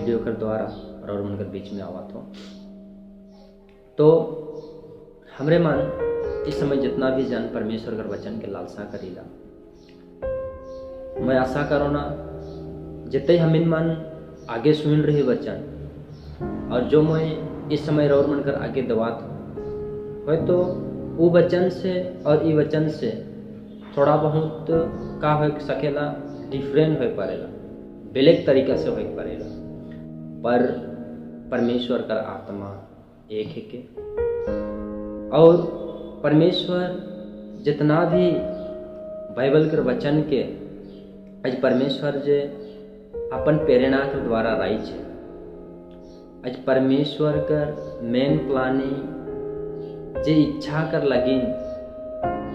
वीडियो कर द्वारा और मन कर बीच में आवत हो। तो हमरे मन इस समय जितना भी जन परमेश्वर कर वचन के लालसा करीला, मैं आशा करो ना जितने हमिन मन आगे सुन रही वचन और जो मैं इस समय रौर मन कर आगे दवात हो तो वो वचन से और ई वचन से थोड़ा बहुत का हो सकेला डिफरेंट हो पारेला, बेलेग तरीका से हो पारेला, पर परमेश्वर का आत्मा एक है के और परमेश्वर जितना भी बाइबल के वचन के आज परमेश्वर जे अपन प्रेरणा के द्वारा राई छे, आज परमेश्वर कर मेन प्लानिंग जे इच्छा कर लगिन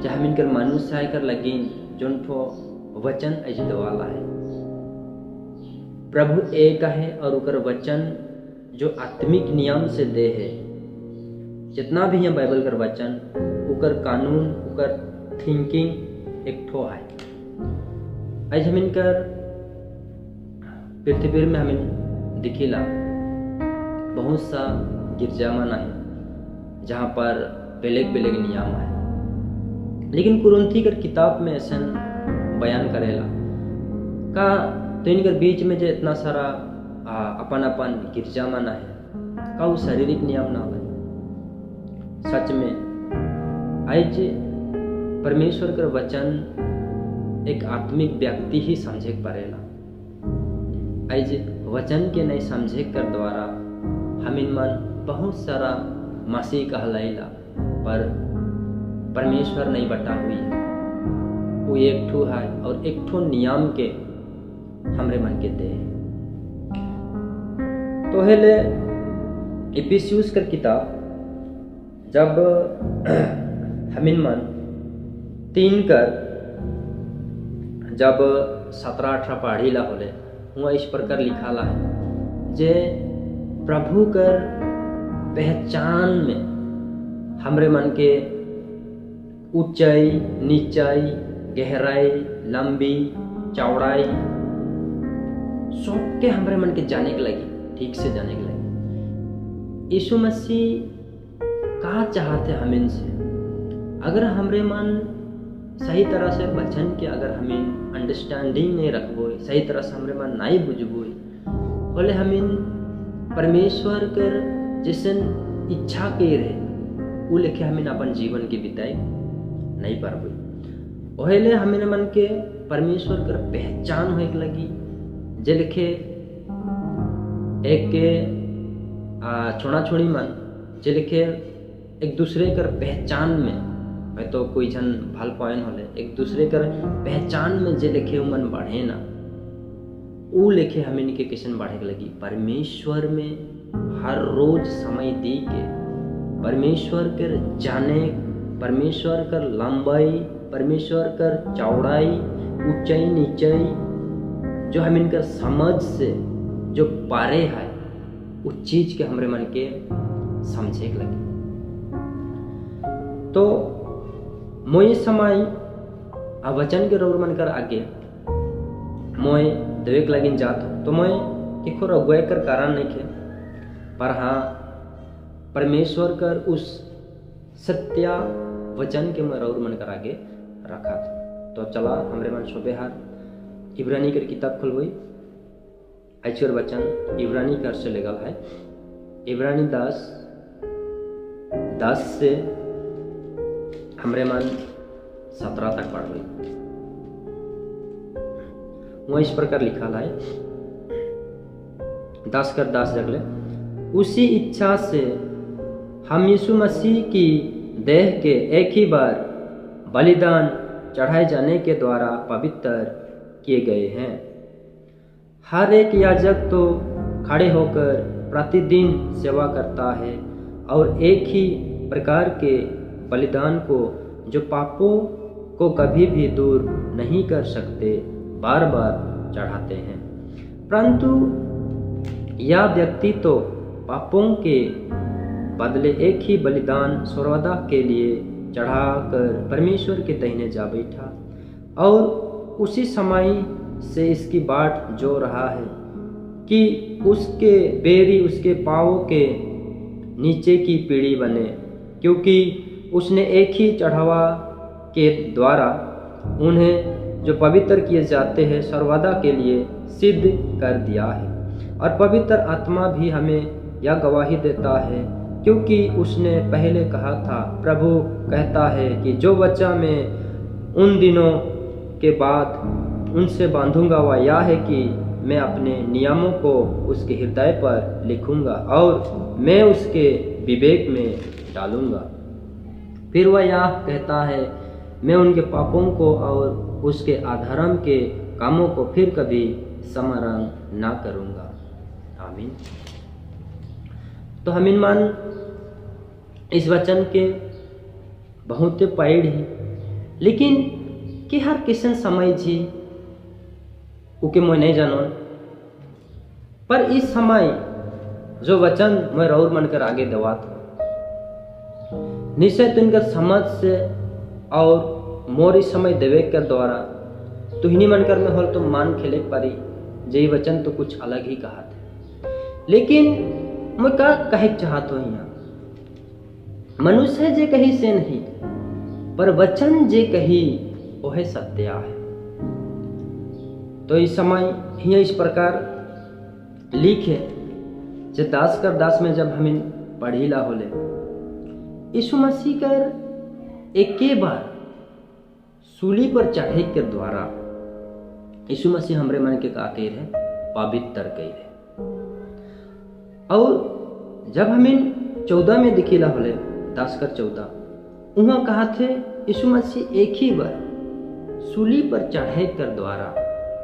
जे हम इनकर मनुष्य कर लगिन जोन ठो वचन आज दवाला है। प्रभु एक है और उकर वचन जो आत्मिक नियम से दे है, जितना भी है बाइबल कर वचन उकर कानून उकर थिंकिंग एक ठो है। आज हम इनकर पृथ्वी में हमें दिखिला बहुत सा गिरजा माना है जहाँ पर बेलेग बेलेग नियम है, लेकिन कुरिन्थी कर किताब में ऐसा बयान करेला का तो इनकर बीच में जो इतना सारा अपन अपन गिरजा माना है का वो शारीरिक नियम ना है। सच में आज परमेश्वर का वचन एक आत्मिक व्यक्ति ही समझे पड़ेला। आज वचन के नहीं समझे कर द्वारा हम इन मन बहुत सारा मसीह कहलाइला, पर परमेश्वर नहीं बटा हुई है, वो एक ठो है और एक ठो नियम के हमरे मन के दे। तो हेले इफिसियुस कर किताब जब हमिन मन 3 कर जब 17-18 पढ़ी ला होले हुआ इस प्रकार लिखा ला है जे प्रभु कर पहचान में हमरे मन के ऊंचाई नीचाई गहराई लंबी चौड़ाई सब के हमरे मन के जाने के लगी, ठीक से जाने के लगी। यीशु मसीह का चाहते हम इनसे, अगर हमरे मन सही तरह से वचन के अगर हमें अंडरस्टैंडिंग नहीं रखबो, सही तरह से हमरे मन नहीं बुझबो, बोले हमें परमेश्वर कर जैसन इच्छा के रहे वो लेके हमें अपन जीवन के बिताए नहीं पारबो। ओहेले हमें मन के परमेश्वर कर पहचान होए के लगी जे लिखे एक के छोड़ा छोड़ी मन जे लिखे एक दूसरे कर पहचान में मैं तो कोई जन भल पॉइंट होले एक दूसरे कर पहचान में जे लिखे मन बढ़े ना ऊ लेखे हमें इनके किसन बढ़े लगी। परमेश्वर में हर रोज समय दी के परमेश्वर कर जाने, परमेश्वर कर लंबाई, परमेश्वर कर चौड़ाई, ऊंचाई नीचाई जो हम इनका समझ से जो पारे है उस चीज के हमरे मन के समझे के लगे। तो मोई समय आ वचन के रौर मन कर आगे मोय देवे लगिन जात हो तो मोय केखो अगुवाई कर कारण नहीं खे, पर हाँ परमेश्वर कर उस सत्या वचन के मैं रौर मन कर आगे रखा था। तो चला हमरे मन शोभे हार इब्रानी कर किताब खुलवई ऐश्वर वचन इब्रानी कर से लेगल है। इब्रानी 10 से हमरे मन 17 तक पढ़ गई। वह इस प्रकार लिखा है 10 कर 10 जगले, उसी इच्छा से हम यीशु मसीह की देह के एक ही बार बलिदान चढ़ाए जाने के द्वारा पवित्र किए गए हैं। हर एक याजक तो खड़े होकर प्रतिदिन सेवा करता है और एक ही प्रकार के बलिदान को जो पापों को कभी भी दूर नहीं कर सकते बार बार चढ़ाते हैं, परंतु यह व्यक्ति तो पापों के बदले एक ही बलिदान सर्वदा के लिए चढ़ाकर परमेश्वर के दहिने जा बैठा और उसी समय से इसकी बाट जो रहा है कि उसके बेरी उसके पाँवों के नीचे की पीढ़ी बने, क्योंकि उसने एक ही चढ़ावा के द्वारा उन्हें जो पवित्र किए जाते हैं सर्वदा के लिए सिद्ध कर दिया है। और पवित्र आत्मा भी हमें यह गवाही देता है, क्योंकि उसने पहले कहा था, प्रभु कहता है कि जो बच्चा मैं उन दिनों के बाद उनसे बांधूंगा वह यह है कि मैं अपने नियमों को उसके हृदय पर लिखूंगा और मैं उसके विवेक में डालूंगा। फिर वह यह कहता है, मैं उनके पापों को और उसके अधर्म के कामों को फिर कभी स्मरण ना करूँगा। आमीन। तो हमीन मान इस वचन के बहुत पैड ही, लेकिन कि हर किसन समय जी उके मैं नहीं जानो, पर इस समय जो वचन मैं रौर मन कर आगे दवात हूँ निश्चय तो इनका समझ से और मोर इस समय देवे कर द्वारा तो हिनी मन कर में होल तो मान खेले पारी जे वचन तो कुछ अलग ही कहा थे। लेकिन मैं का कहे चाहत हूँ यहाँ, मनुष्य जे कही से नहीं, पर वचन जे कही वह सत्य है। तो इस समय हिया इस प्रकार लिखे जे दास कर दास में जब हम पढ़ीला होले यीशु मसीह कर एके बार सूली पर चढ़े के द्वारा यीशु मसीह हमरे मन के का कह रहे पवित्र कह रहे। और जब हमें 14 में दिखीला होले दास कर 14 वहाँ कहा थे यीशु मसीह एक ही बार सूली पर चढ़े कर द्वारा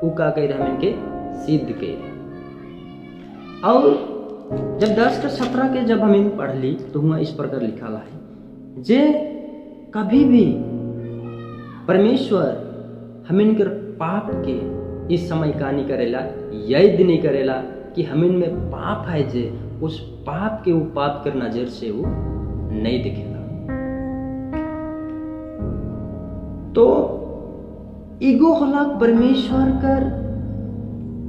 उ का कह रहे हमें के सिद्ध कह रहे। और जब 10 कर 17 के जब हमें पढ़ ली तो वहाँ इस प्रकार लिखा ला है जे कभी भी परमेश्वर हमें कर पाप के इस समय का नहीं करेला, याद नहीं करेला कि हमें में पाप है जे उस पाप के वो पाप कर नजर से वो नहीं दिखेला। तो ईगो होला परमेश्वर कर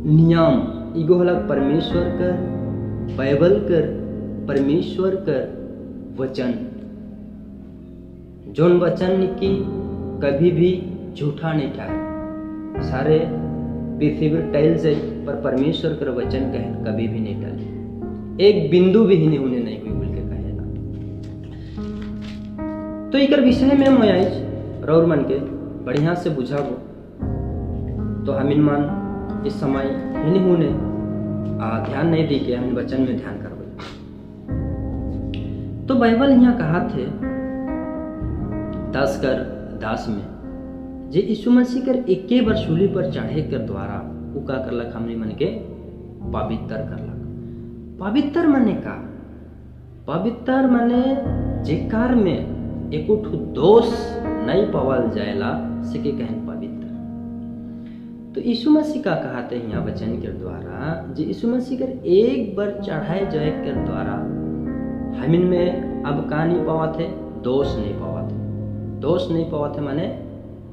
नियम, ईगो होला परमेश्वर कर बाइबल कर परमेश्वर कर वचन, जोन वचन की कभी भी झूठा नहीं ठहरे। सारे पृथ्वी पर टहल जाए पर परमेश्वर कर वचन कहे कभी भी नहीं टले, एक बिंदु भी नहीं होने नहीं हुई बोल के कहेला। तो एक विषय में मैं आज रौर मन के बढ़िया से बुझाबो तो हमिन मान इस समय हिन होने ध्यान नहीं दी के हम वचन में ध्यान करबे। तो बाइबल यहाँ कहा थे दास कर दास में जे यीशु मसीह कर एके बार सूली पर चढ़े कर द्वारा उ का करलक हमने मन के पवित्र करलक। पवित्र माने का? पवित्र माने जेकार में एको ठो दोष नहीं पावल जाएला से के कहन पवित्र। तो यीशु मसीह का कहते हैं यहाँ वचन के द्वारा जे यीशु मसीह कर एक बार चढ़ाए जाए कर द्वारा हमिन में अब का नहीं पावा थे, दोष नहीं पावा थे। दोष नहीं पावा थे माने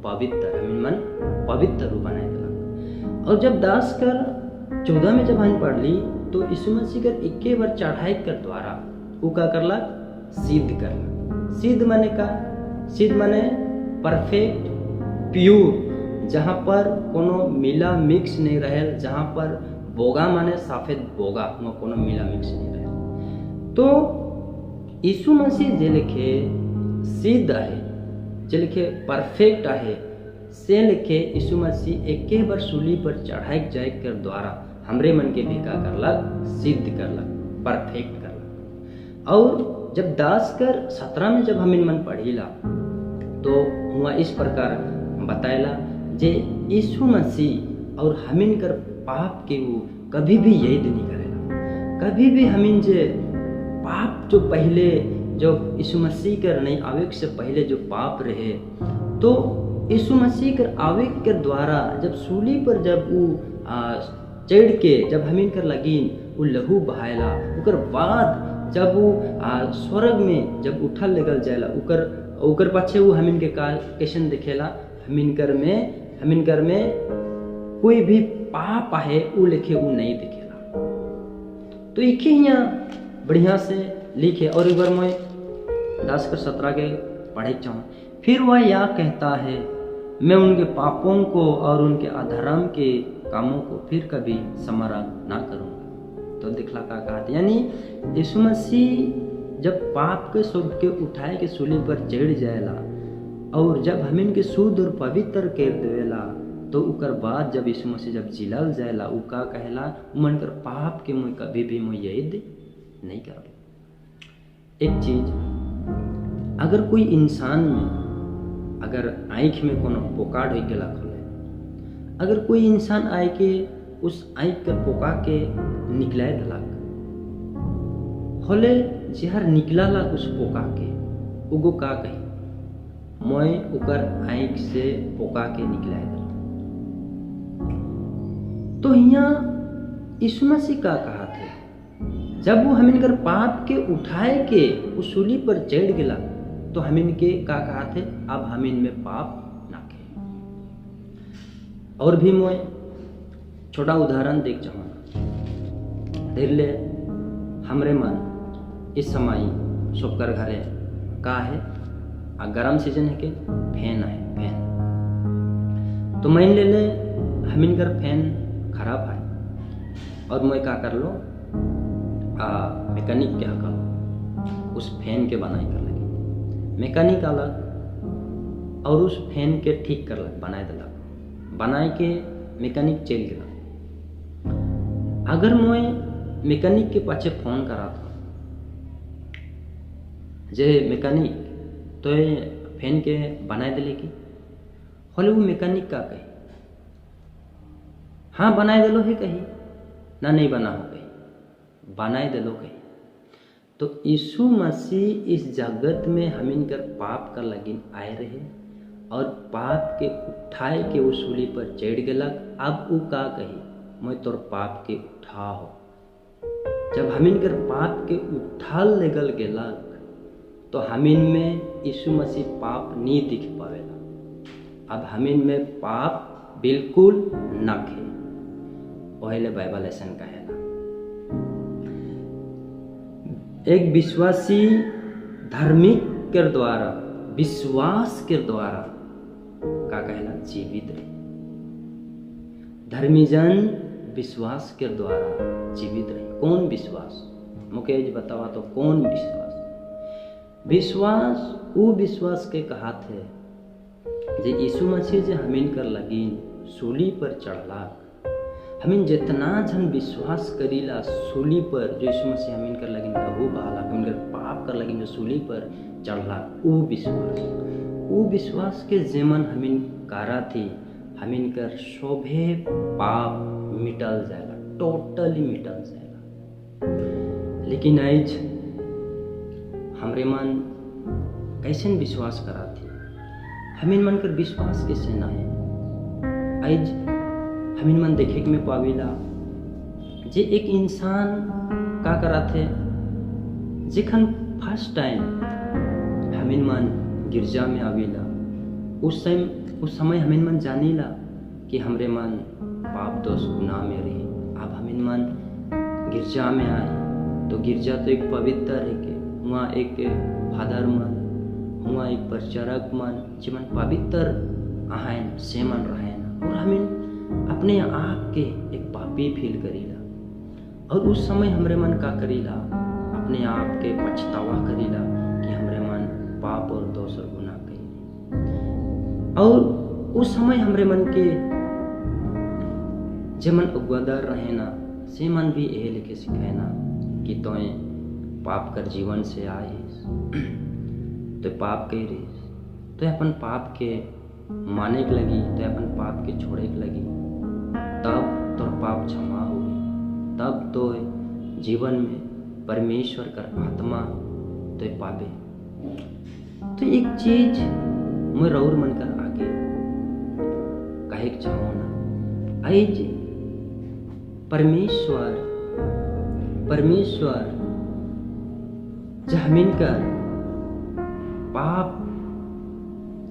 पवित्र, हमिन मन पवित्र रूप बनाए दिलक। और जब दास कर 14 में जब हम पढ़ ली तो यीशु मसीह कर एके बार चढ़ाए कर द्वारा उ का करलक सिद्ध करलक। सिद्ध माने का? सिद्ध माने परफेक्ट प्योर, जहाँ पर कोनो मिला मिक्स नहीं रहे, जहाँ पर बोगा माने सफेद बोगा वहाँ कोनो मिला मिक्स नहीं रहे। तो यीशु मसीह जे लिखे सिद्ध है, जे लिखे परफेक्ट है, से लिखे यीशु मसीह एके बार सूली पर चढ़ाए जाए कर द्वारा हमरे मन के भी का करलक सिद्ध करलक, परफेक्ट करलक। और जब दास कर 17 में जब हम इन मन पढ़ीला तो हुआ इस प्रकार बताएला जे यीशु मसीह और हमिन कर पाप के वो कभी भी यही नहीं करेला। कभी भी हमिन जे पाप जो पहले जो यीशु मसीह कर नहीं आवेग से पहले जो पाप रहे तो यीशु मसीह कर आवेग के द्वारा जब सूली पर जब वो चढ़ के जब हमिन कर लगिन वो लहू बहायला, उकर बाद जब वो स्वर्ग में जब उठल लगल जाएला उकर उकर पाछे वो हमिन के का कैसन दिखेला, हमिन कर में कोई भी पाप है वो लिखे वो नहीं दिखेला। तो एक ही यहाँ बढ़िया से लिखे। और एक बार मैं 10 कर 17 के पढ़े चाहूँ। फिर वह यह कहता है, मैं उनके पापों को और उनके अधर्म के कामों को फिर कभी स्मरण ना करूँगा। तो दिखला का कहा, यानी यीशु मसीह जब पाप के सब के उठाए के सूली पर चढ़ जाएला और जब हमिन के शुद्ध और पवित्र कर देवेला, तो उकर बाद जब यीशु मसीह जब जिलल जाएला, उ का कहेला, मन कर पाप के मुझ कभी भी मुझ याद नहीं कर। एक चीज, अगर कोई इंसान में अगर आँख में कोनो पोका ढुक गया खोले, अगर कोई इंसान आए के उस आँख के पोका के निकलाए दिलक होले, जेहर निकलाला उस पोका के, उगो का कही, मैं उकर आँख से पोका के निकलाए दिल। तो यहाँ यीशु मसीह का कहा थे, जब वो हमिन कर पाप के उठाए के उस सूली पर चढ़ गया, तो हमिन के का कहा थे, अब हमिन में पाप ना के। और भी मैं छोटा उदाहरण देख चाहूँ, देख ले हमरे मन इस समय सबकर घरे का है, आ गरम सीजन है के फैन है, फैन तो मान ले ले हमिन कर फैन खराब है और मैं का कर लो, आ मैकेनिक के हकल उस फैन के बनाई कर लगे, मैकेनिक अलग और उस फैन के ठीक कर लग, बनाए दिलक, बनाए के मैकेनिक चल गया। अगर मैं मैकेनिक के पाछे फोन करा था जे मैकेनिक तो फैन के बनाए दिले की, होले वो मैकेनिक का कही, हाँ बनाए दिलो है कही ना, नहीं बना हो कही, बनाए दिलो कही। तो यीशु मसीह इस जगत में हमिन कर पाप का लगिन आए रहे और पाप के उठाए के उस सूली पर चढ़ गलक। अब उ का कही, मैं तोर पाप के उठा हो। जब हमिन कर पाप के उठा लेगल गेलक, तो हमिन में यीशु मसीह पाप नहीं दिख पावेला। अब हमिन में पाप बिल्कुल न खे। पहले बाइबल ऐसा कहेला, एक विश्वासी धार्मिक के द्वारा, विश्वास के द्वारा का कहला जीवित रहे। धर्मीजन विश्वास के द्वारा जीवित रहे। कौन विश्वास? मुकेश बतावा तो कौन विश्वास? विश्वास वो विश्वास के कहा थे जे यीशु मसीह जे हमीन कर लगिन सूली पर चढ़ला, हमीन जितना जन विश्वास करीला सूली पर जो यीशु मसीह हमीन कर लगिन लहू बहाला, हमीन कर पाप कर लगिन जो सूली पर चढ़ला, वो विश्वास, वो विश्वास के जेमन हमीन कारा थी, हमीन कर शोभे पाप मिटल जाएगा, टोटली मिटल जाएगा। लेकिन आज हमरे मन कैसे विश्वास करा थी, हमीन मन कर विश्वास कैसे ना है। आज हमीन मन देखे में पावेला जे एक इंसान का करा थे, जेखन फर्स्ट टाइम हमीन मन गिरजा में आवेला, उस टाइम उस समय हमीन मन जानीला कि हमरे मन पाप दोष गुनाह में रहे। अब हमीन मन गिरजा में आए तो गिरजा तो एक पवित्र है के वहाँ एक फादर मन, वहाँ एक प्रचारक मन जिमन पवित्र आहान से मन रहे ना, और हमीन अपने आप के एक पापी फील करीला। और उस समय हमरे मन का करीला, अपने आप के पछतावा करीला कि हमरे मन पाप और दोष और गुनाह करी। और उस समय हमरे मन के जे मन अगुवादार रहे ना, से मन भी यह लेके सिखाए ना कि तोय पाप कर जीवन से आए, तो पाप के रहीस, तो अपन पाप के माने के लगी, तो अपन पाप के छोड़े के लगी, तब तो पाप क्षमा होगी, तब तो जीवन में परमेश्वर कर आत्मा तो पाबे। तो एक चीज मैं रौर मन कर आगे कहे चाहूँ ना, आज परमेश्वर परमेश्वर जहमीन कर पाप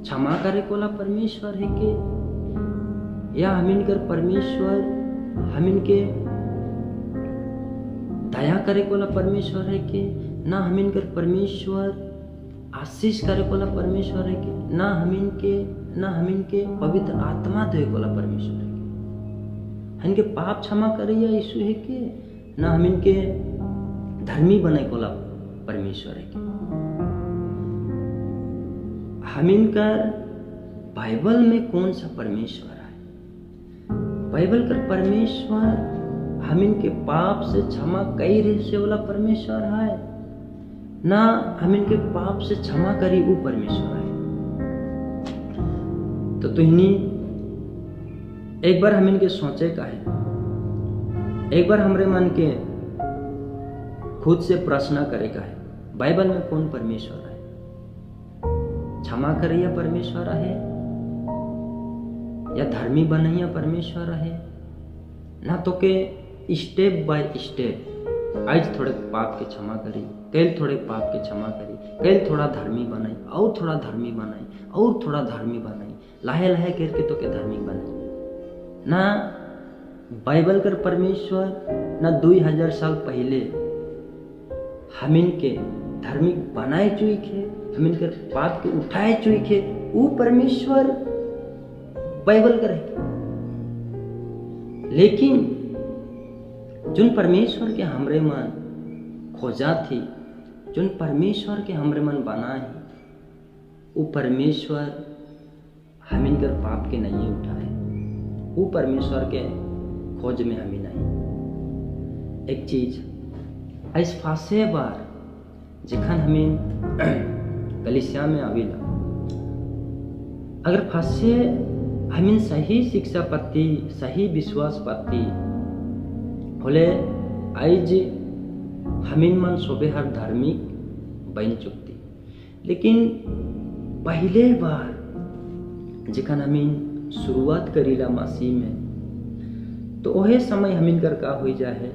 क्षमा करे कोला परमेश्वर है के, या हमीन कर परमेश्वर हमीन के दया करे वाला परमेश्वर है के, ना हमिन कर परमेश्वर आशीष करे वाला परमेश्वर है के, ना हमिन के पवित्र आत्मा दे वाला परमेश्वर है के। हमिन के पाप क्षमा करैया यीशु है के, ना हमिन के धर्मी बनाए वाला परमेश्वर है के। हमिन कर बाइबल में कौन सा परमेश्वर है? बाइबल कर परमेश्वर हमिन के पाप से क्षमा कई रे से वाला परमेश्वर है, ना हमिन के पाप से क्षमा करी वो परमेश्वर है। तो तुहनी एक बार हमिन के सोचे का है, एक बार हमरे मन के खुद से प्रश्न करे का है, बाइबल में कौन परमेश्वर है? क्षमा करिया परमेश्वर है या धर्मी बनैया परमेश्वर है? ना तो के स्टेप बाय स्टेप आज थोड़े पाप के क्षमा करी, कल थोड़े पाप के क्षमा करी, कल थोड़ा धर्मी बनाई, और थोड़ा धर्मी बनाई, और थोड़ा धर्मी बनाई, लाहे लाहे करके तो के धर्मी बनाई। ना बाइबल कर परमेश्वर ना 2000 साल पहले हमिन के धार्मिक बनाए चुई खे, हमिन के पाप के उठाए चुई खे, वो परमेश्वर बाइबल कर है। लेकिन जोन परमेश्वर के हमरे मन खोजा थी, जोन परमेश्वर के हमरे मन बना है, वो परमेश्वर हमिन कर पाप के नहीं उठाए, वो परमेश्वर के खोज में हमें नहीं। एक चीज ऐस फासे बार जखन हमें कलिसिया में आविला, अगर फासे हमें सही शिक्षा पाती, सही विश्वास पाती होले आइज हमिन मन सोबे हर धार्मिक बन चुकती। लेकिन पहले बार जखन हमिन शुरुआत करीला मसीह में, तो ओहे समय हमिन कर का हो जाए,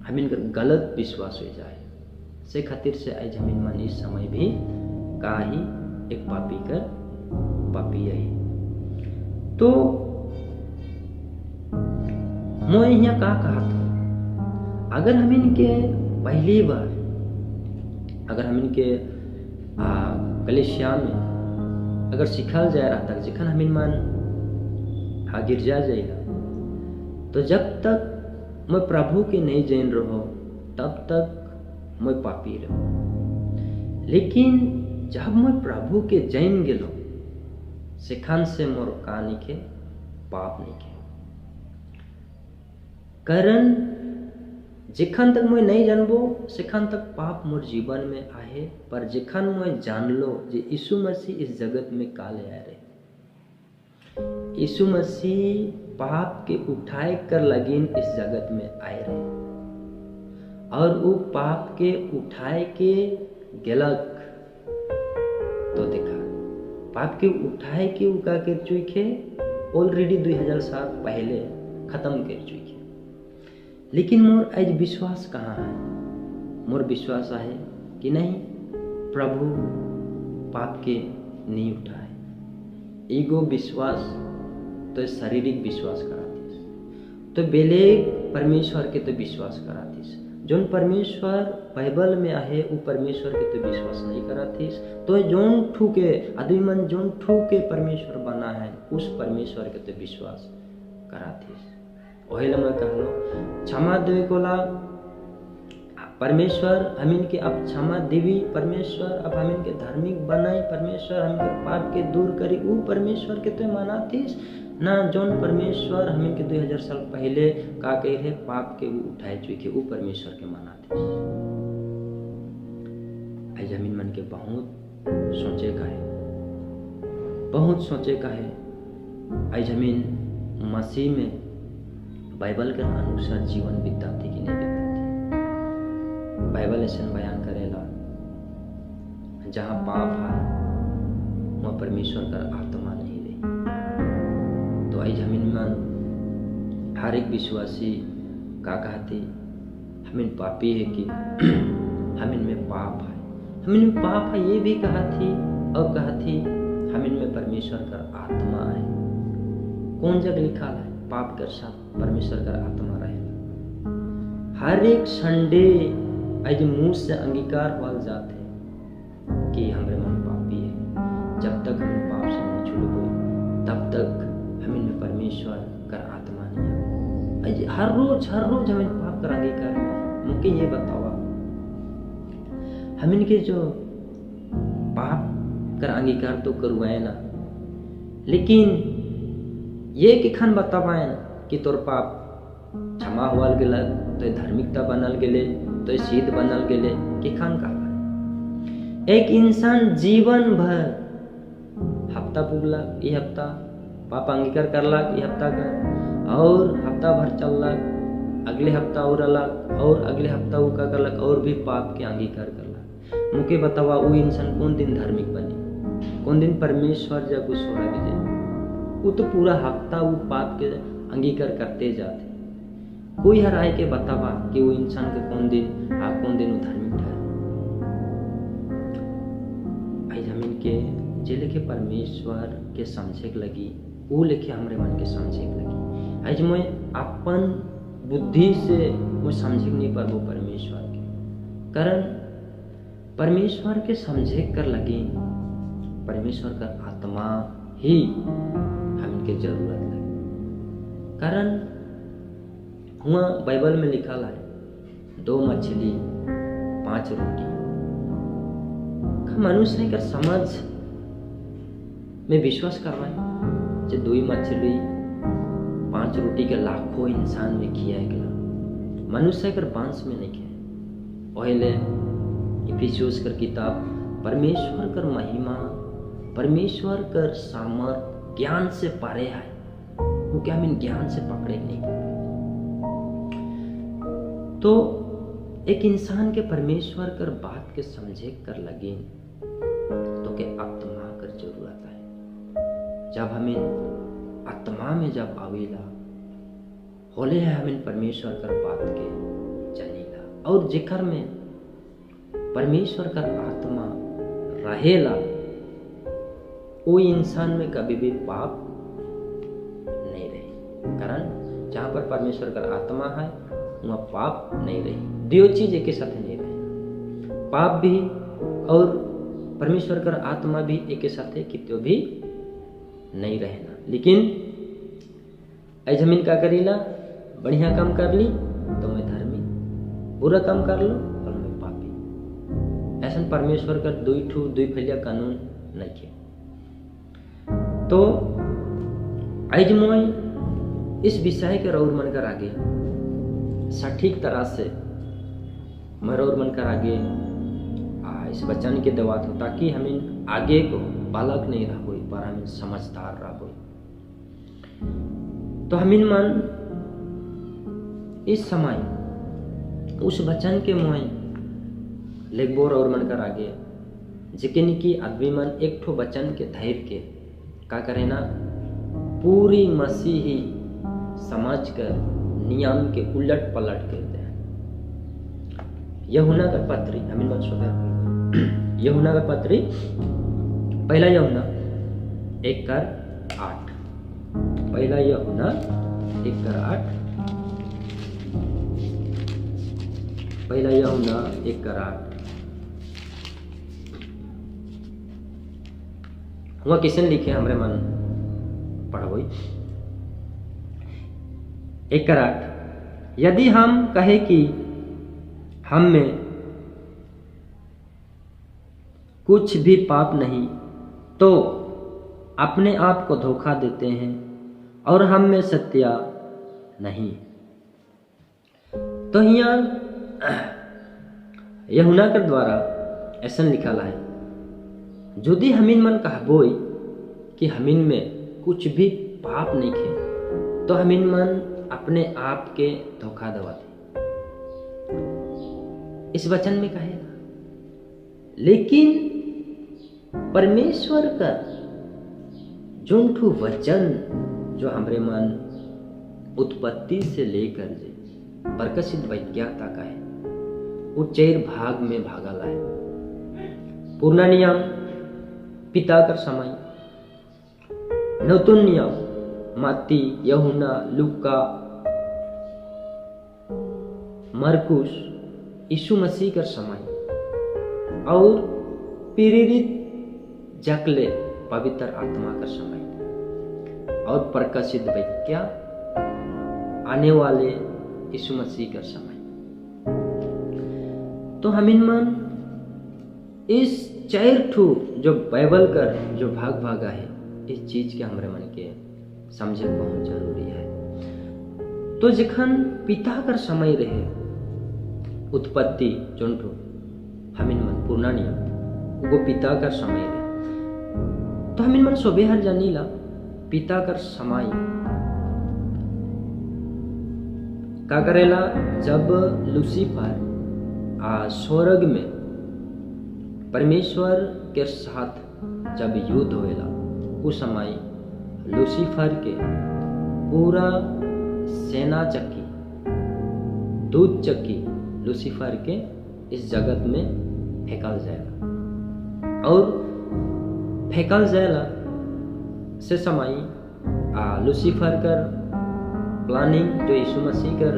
हमिन कर गलत विश्वास हो जाए। से खातिर से आज हमिन मन इस समय भी का ही एक पापी कर पापी है। तो मैं यहाँ का कहा था, अगर हमिन के पहली बार अगर हमिन के कलिसिया में अगर सिखाल जाए रहा था, जखन हमिन मन गिरजा जाएगा, तो जब तक मैं प्रभु के नहीं जैन रहो तब तक मैं पापी रहो। लेकिन जब मैं प्रभु के जैन गेलो, सिखान से मोर का नहीं के पाप नहीं के। कारण जिखन तक मैं नहीं जानबो सिखान तक पाप मोर जीवन में आहे, पर जिखन मैं जान लो जे यीशु मसीह इस जगत में काले आए रहे, यीशु मसीह पाप के उठाए कर लगिन इस जगत में आए रहे, और वो पाप के उठाए के गेलक। तो देखा पाप के उठाए के उका के चुईखे ऑलरेडी 2000 साल पहले खत्म कर चुईखे। लेकिन मोर आज विश्वास कहाँ है? मोर विश्वास है कि नहीं प्रभु पाप के नहीं उठाए। ईगो विश्वास तो शारीरिक विश्वास करातीस, तो बेलेग परमेश्वर के तो विश्वास करातीस। जोन परमेश्वर बाइबल में आहे वो परमेश्वर के तो विश्वास नहीं करातीस। तो जोन ठूके आदमी मन जोन ठूके परमेश्वर बना है उस परमेश्वर के तो विश्वास करातीस। ओहेला मैं कहलो क्षमा देवे कोला परमेश्वर हमिन के अब क्षमा देवी परमेश्वर, अब हमिन के धार्मिक बनाई परमेश्वर, हमिन के पाप के दूर करी ऊ परमेश्वर के तो मनातीस ना। जोन परमेश्वर हमिन के 2000 साल पहले का कही रहे पाप के वो उठाए चुके ऊ परमेश्वर के मनातीस। आज हमिन मन के बहुत सोचे का है, बहुत सोचे का है। आज हमिन मसीह में बाइबल के अनुसार जीवन बिताती कि नहीं बिताती। बाइबल ऐसा बयान करेला जहाँ पाप है वहाँ परमेश्वर का आत्मा नहीं रही। तो आज हमिन मन हर एक विश्वासी का कहती हमिन पापी है कि हमिन में पाप है, हमिन में पाप है ये भी कहा थी, और कहा थी हमिन में परमेश्वर का आत्मा है। कौन जगह लिखा है पाप कर साथ परमेश्वर का आत्मा रहेगा? हर एक संडे आज मुंह से अंगीकार होल जाते कि हमरे मन पापी है। जब तक हम पाप से नहीं छुड़बो तब तक हमें में परमेश्वर कर आत्मा नहीं है। हर रोज हमें पाप कर अंगीकार। मुझे ये बतावा हमें के जो पाप कर अंगीकार तो करवाए ना, लेकिन ये के खान बतावाए कि तोर पाप क्षमा हुआल गेल, तो धार्मिकता बनल गेले, तो सिद्ध बनल गेले, के खान का एक इंसान जीवन भर हफ्ता पुगला, ये हफ्ता पाप अंगीकार करलाक, ये हफ्ता का और हफ्ता भर चललाक, अगले हफ्ता और अलग और अगले हफ्ता वो का करलाक और भी पाप के अंगीकार करलाक। मुके बतावा वो इंसान कौन दिन धार्मिक बनी, कौन दिन परमेश्वर जब सोरा के जाए? वो तो पूरा हफ्ता वो पाप के अंगीकार करते जाते। कोई हर आए के बतावा कि वो इंसान के कौन दिन आ कौन दिन वो धार्मिक ठहरे। आई जमीन के जे लेखे परमेश्वर के समझे के लगी, वो लेखे हमरे मन के समझे के लगी। आज मैं अपन बुद्धि से मैं समझे नहीं पाबो परमेश्वर के, कारण परमेश्वर के समझे कर लगे परमेश्वर का आत्मा ही हमके जरूरत लगे। कारण हुआ बाइबल में लिखा है 2 मछली 5 रोटी। मनुष्य कर समझ में विश्वास करवाए जो 2 मछली 5 रोटी के लाखों इंसान में खिया गया, मनुष्य कर बांस में नहीं खिया। पहले इफिसियोस कर किताब परमेश्वर कर महिमा, परमेश्वर कर सामर्थ ज्ञान से पारे है, वो क्या हम ज्ञान से पकड़े नहीं पाते। तो एक इंसान के परमेश्वर कर बात के समझे कर लगे तो के आत्मा कर जरूरत है। जब हमें आत्मा में जब आवेला होले है हमें परमेश्वर कर बात के जानेला, और जिकर में परमेश्वर कर आत्मा रहेला वो इंसान में कभी भी पाप नहीं रहे। कारण जहाँ पर परमेश्वर का आत्मा है वहाँ पाप नहीं रही। दो चीज एक साथ नहीं रहे, पाप भी और परमेश्वर का आत्मा भी एक साथ कितो भी नहीं रहना। लेकिन ऐ जमीन का करीला बढ़िया काम कर ली तो मैं धर्मी, बुरा काम कर लो और मैं पापी। ऐसा परमेश्वर का दुई ठू दुई फैलिया कानून नहीं है। तो आज मैं इस विषय के रौर मन कर आगे सटीक तरह से मैं रौर मन कर आगे इस वचन के दवात हो, ताकि हमें आगे को बालक नहीं रह पर हमें समझदार रह। तो हमें मन इस समय उस वचन के मोह लेखबोर और मन कर आगे जिकन की आदमी मन एक ठो वचन के धैर्य के का करे ना पूरी मसीही समाज कर नियम के उलट पलट कर दे। यूहन्ना का पत्री हमें मन सुधा यूहन्ना का पत्री पहला यूहन्ना 1:8, पहला यूहन्ना 1:8, पहला यूहन्ना 1:8। वह किसन लिखे हमरे मन पढ़ो 1:8। यदि हम कहे कि हम में कुछ भी पाप नहीं तो अपने आप को धोखा देते हैं और हम में सत्य नहीं। तो यहाँ यूहन्ना के द्वारा ऐसा लिखा है, यदि हमिन मन कहबोई कि हमिन में कुछ भी पाप नहीं खे तो हमिन मन अपने आप के धोखा दवाते। इस वचन में कहे ना, लेकिन परमेश्वर का जोन ठू वचन जो हमरे मन उत्पत्ति से लेकर जे प्रकाशित वैज्ञाता का है वो 4 भाग में भागल है। पूर्ण नियम पिता कर समय, नतून नियम मत्ती, यूहन्ना, लूका, मरकुस यीशु मसीह कर समय और प्रेरित जकले पवित्र आत्मा का समय और प्रकाशित क्या आने वाले यीशु मसीह का समय। तो हमिन मन इस चार ठू जो बाइबल कर जो भाग भागा है, इस चीज के हमरे मन के समझे बहुत जरूरी है। तो जखन पिता कर समय रहे उत्पत्ति जोन ठू हमिन मन पूर्णा नियम वो पिता कर समय रहे, तो हमिन मन सोबे हर जानीला पिता कर समय का करेला। जब लूसीफर स्वर्ग में परमेश्वर के साथ जब युद्ध होएला, उस समय लूसीफर के पूरा सेना चक्की दूध चक्की लूसीफर के इस जगत में फेंकल जाएला और फेंकल जाएला से समय लूसीफर कर प्लानिंग जो यीशु मसीह कर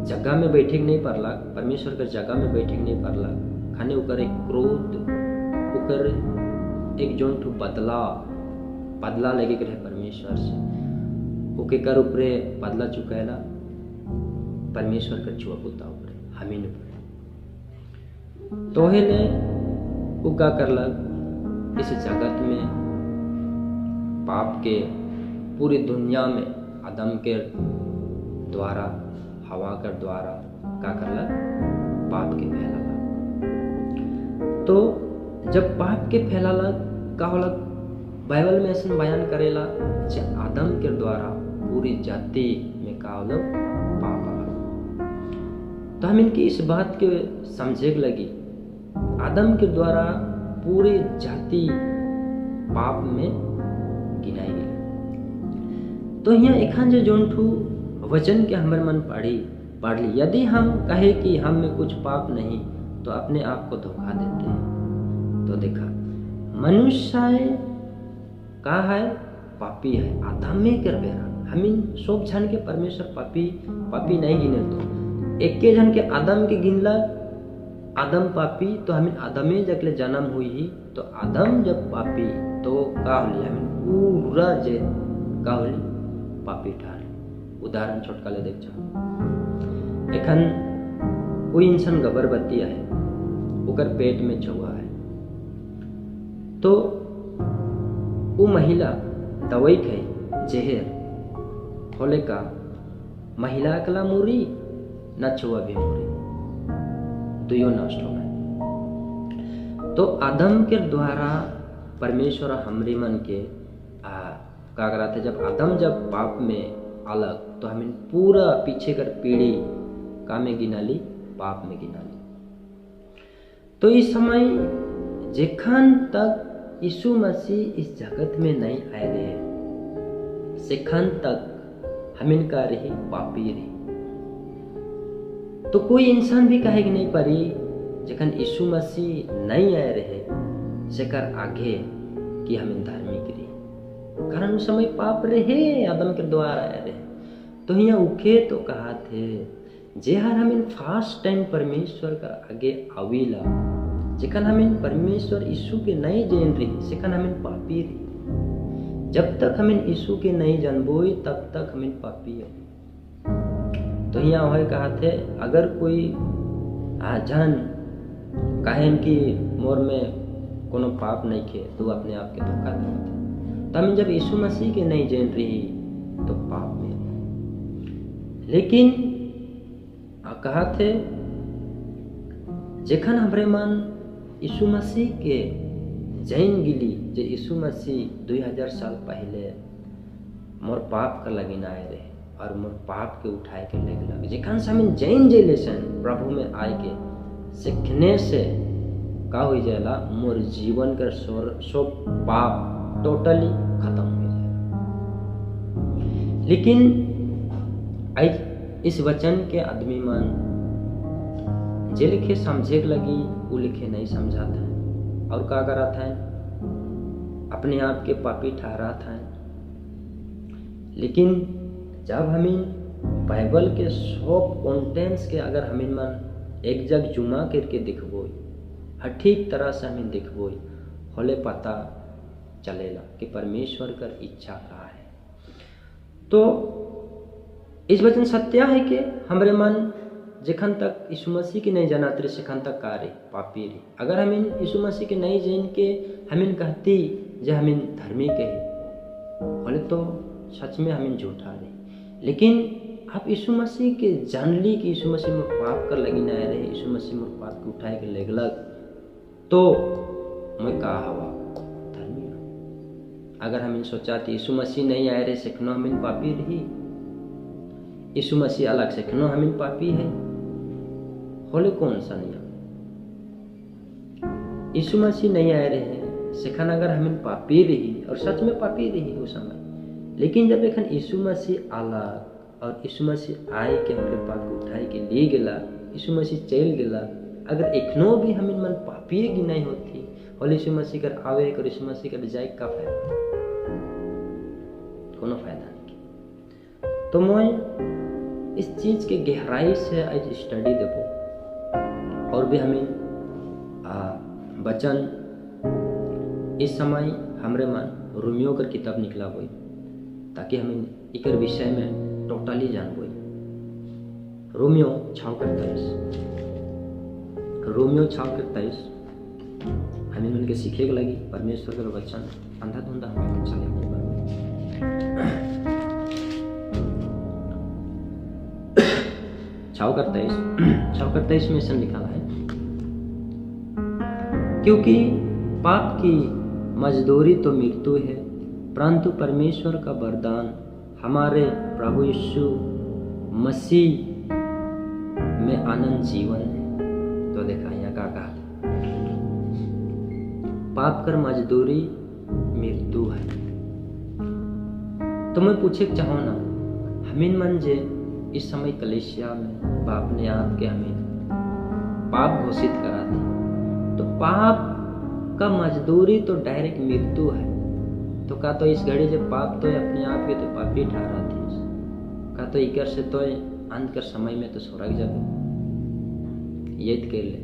जगह में बैठे नहीं पड़ला, परमेश्वर कर जगह में बैठे नहीं पड़ला, खाने उकर एक क्रोध उकर एक जोन ठू बदला बदला लगे के रहे परमेश्वर से, ओके कर ऊपरे बदला चुकाएला परमेश्वर कर छुआ पुता ऊपरे हमीन ऊपरे। तो हेले उ का करला इस जगत में पाप के पूरी दुनिया में आदम के द्वारा हवा कर द्वारा का करला पाप के फैलाला। तो जब पाप के फैलाला का होला, बाइबल में ऐसा बयान करेला जे आदम के द्वारा पूरी जाति में का होला पाप आला। तो हम इनकी इस बात के समझे लगी आदम के द्वारा पूरी जाति पाप में गिनाई गई। तो यहाँ एखान जो जोन ठू वचन के हमर मन पढ़ी पढ़ ली, यदि हम कहे कि हम में कुछ पाप नहीं तो अपने आप को धोखा देते हैं। तो देखा मनुष्य का है पापी है, आदम में कर बेरा हमीन सब जन के परमेश्वर पापी पापी नहीं गिने, तो एक जन के आदम के गिनला आदम पापी, तो हमीन आदमे जकले जन्म हुई ही, तो आदम जब पापी तो का होली हमीन पूरा जे का होली पापी ठहर। उदाहरण छोटका ले देख जाओ, एखन कोई इंसान गर्भवती है, ओकर पेट में चौहा है, तो वो महिला दवाई खाई जहर होले का महिला अकला मुरी न चौहा भी मुरी, दुयो नष्ट हो गए। तो आदम के द्वारा परमेश्वर हमरे मन के का कराते, जब आदम जब पाप में अलग तो हमें पूरा पीछे कर पीढ़ी का में गिना ली पाप में गिना ली। तो इस समय जेखान तक यीशु मसीह इस जगत में नहीं आए रहे सेखान तक हमिन का रही पापी रही। तो कोई इंसान भी कहे कि नहीं परी जखन यीशु मसीह नहीं आए रहे सेकर आगे कि हमिन धार्मिक रही, कारण उस समय पाप रहे आदम के द्वारा आए रहे। तो यहाँ उखे तो कहा थे जे हर हमिन फर्स्ट टाइम परमेश्वर का आगे आवीला, जखन हमिन परमेश्वर यीशु के नहीं जान रही सेखन हमिन पापी रही। जब तक हमिन यीशु के नहीं जानबोई तब तक हमिन पापी है। तो यहाँ वह कहा थे अगर कोई जन कहें कि मोर में कोनो पाप नहीं खे तो अपने आप के धोखा देते। तो हमें जब यीशु मसीह के नहीं जान रही तो पाप में रही। लेकिन कहा थे जखन हमरे मन यीशु मसीह के जैन गिली जे यीशु मसीह 2000 साल पहले मोर पाप का लगिन आए रहे और मोर पाप के उठाए के ले गला, जखन से हमें जैन जेले सन प्रभु में आए के सीखने से का हो जाएला मोर जीवन का सब पाप टोटली खत्म हो जाएगा। लेकिन इस वचन के आदमी मन जे लिखे समझे लगी वो लिखे नहीं समझाता है और का कराता है अपने आप के पापी ठहराता है। लेकिन जब हमें बाइबल के सब कंटेंट्स के अगर हमिन मन एक जग जुमा करके देखबो, हर ठीक तरह से हमें देखबो, होले पता चलेला कि परमेश्वर कर इच्छा का है। तो इस वचन सत्य है कि हमरे मन जखन तक यीशु मसीह के नहीं जानत रहे सेखन तक का रे पापी रे। अगर हमिन यीशु मसीह के नहीं जान के हमिन कहती जे हमिन धर्मी के होले तो सच में हमिन झूठा रे। लेकिन आप यीशु मसीह के जानली कि यीशु मसीह में पाप कर लगी ना रहे, यीशु मसीह मोर पाप के उठाए के लेगलक, तो मैं का हवा धर्मी हूँ। अगर हम इन सोचाती यीशु मसीह नहीं आए रहे सेखनो हमिन पापी रही, यीशु मसीह अलग सेखनो हमिन पापी है, होले कौन सा नियम? यीशु मसीह नहीं आए रहे सेखन अगर हमिन पापी रही, और सच में पापी रही उस समय, लेकिन जब एखन यीशु मसीह अलग और यीशु मसीह आए के हमारे पाप को उठाए के ले गेला, यीशु मसीह चल गेला, अगर एखनो भी हमिन मन पापी गिनाई होती, और यीशु मसीह कर आवे और यीशु मसीह कर जाए का फायदा? कोनो फायदा नहीं। तो मैं इस चीज़ के गहराई से आज स्टडी देबो, और भी हमें वचन इस समय हमरे मन रोमियो कर किताब निकला बोई, ताकि हमें इकर विषय में टोटली जान बोई। रोमियो 6:23, रोमियो 6:23 हमें उनके सीखे के लगी परमेश्वर का वचन अंधा धुंधा हमें चले नहीं पाए। 6:23 में ऐसा लिखा है, क्योंकि पाप की मजदूरी तो मृत्यु है, परंतु परमेश्वर का वरदान हमारे प्रभु यीशु मसीह में आनंद जीवन है। तो देखा यहाँ का कहा, पाप कर मजदूरी मृत्यु है। तो मैं पूछे चाहो ना, हमीन मन जे इस समय कलेशिया में बाप ने आपके हमें पाप घोषित करा थी, तो पाप का मजदूरी तो डायरेक्ट मृत्यु है। तो का तो इस घड़ी जब पाप तो अपने आप के तो पापी ठहरा थी, का तो इकर से तो अंत कर समय में तो स्वर्ग जाबे। ये के ले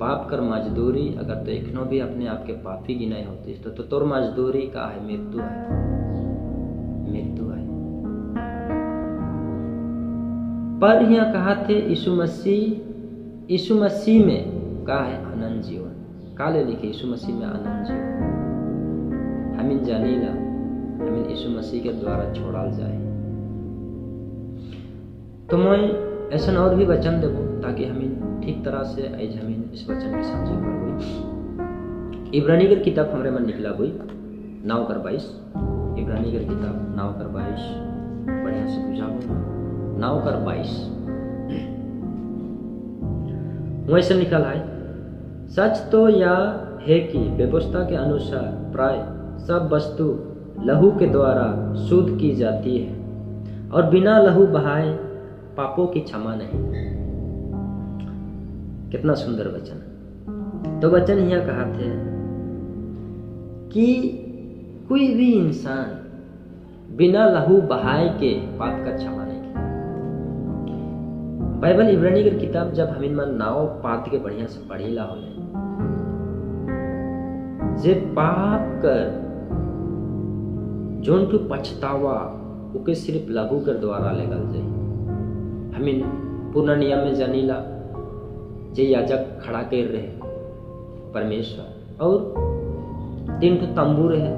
पाप कर मजदूरी अगर तो एखनो भी अपने आप के पापी गिनाई होती तो तोर मजदूरी का है मृत्यु है, मृत्यु है। पर यहाँ कहा थे यीशु मसीह, यीशु मसीह में का है आनंद जीवन। काले लिखे यीशु मसीह में आनंद जीवन। हमिन जानीला हमिन यीशु मसीह के द्वारा छोड़ाल जाए। तो मैं ऐसा और भी वचन देबो ताकि हमिन ठीक तरह से आज हमिन इस वचन के समझे पाबो। इब्रानी के किताब हमरे मन निकला बोई 9:22, इब्रानी के किताब 9:22 बढ़िया से बुझाबो। 9:22 वैसे निकल है, सच तो यह है कि व्यवस्था के अनुसार प्राय सब वस्तु लहू के द्वारा शुद्ध की जाती है, और बिना लहू बहाए पापों की क्षमा नहीं। कितना सुंदर वचन। तो वचन यह कहा थे कि कोई भी इंसान बिना लहू बहाए के पाप का क्षमा नहीं। बाइबल इब्रानी की किताब जब हमिन मन नाव पात के बढ़िया से पढ़ेला होले, जे पाप कर जोन टू पछतावा ओके सिर्फ लहू कर द्वारा लेगल जाए। हमिन पूर्ण नियम में जानीला जे याजक खड़ा कर रहे परमेश्वर, और 3 ठो तंबू रहे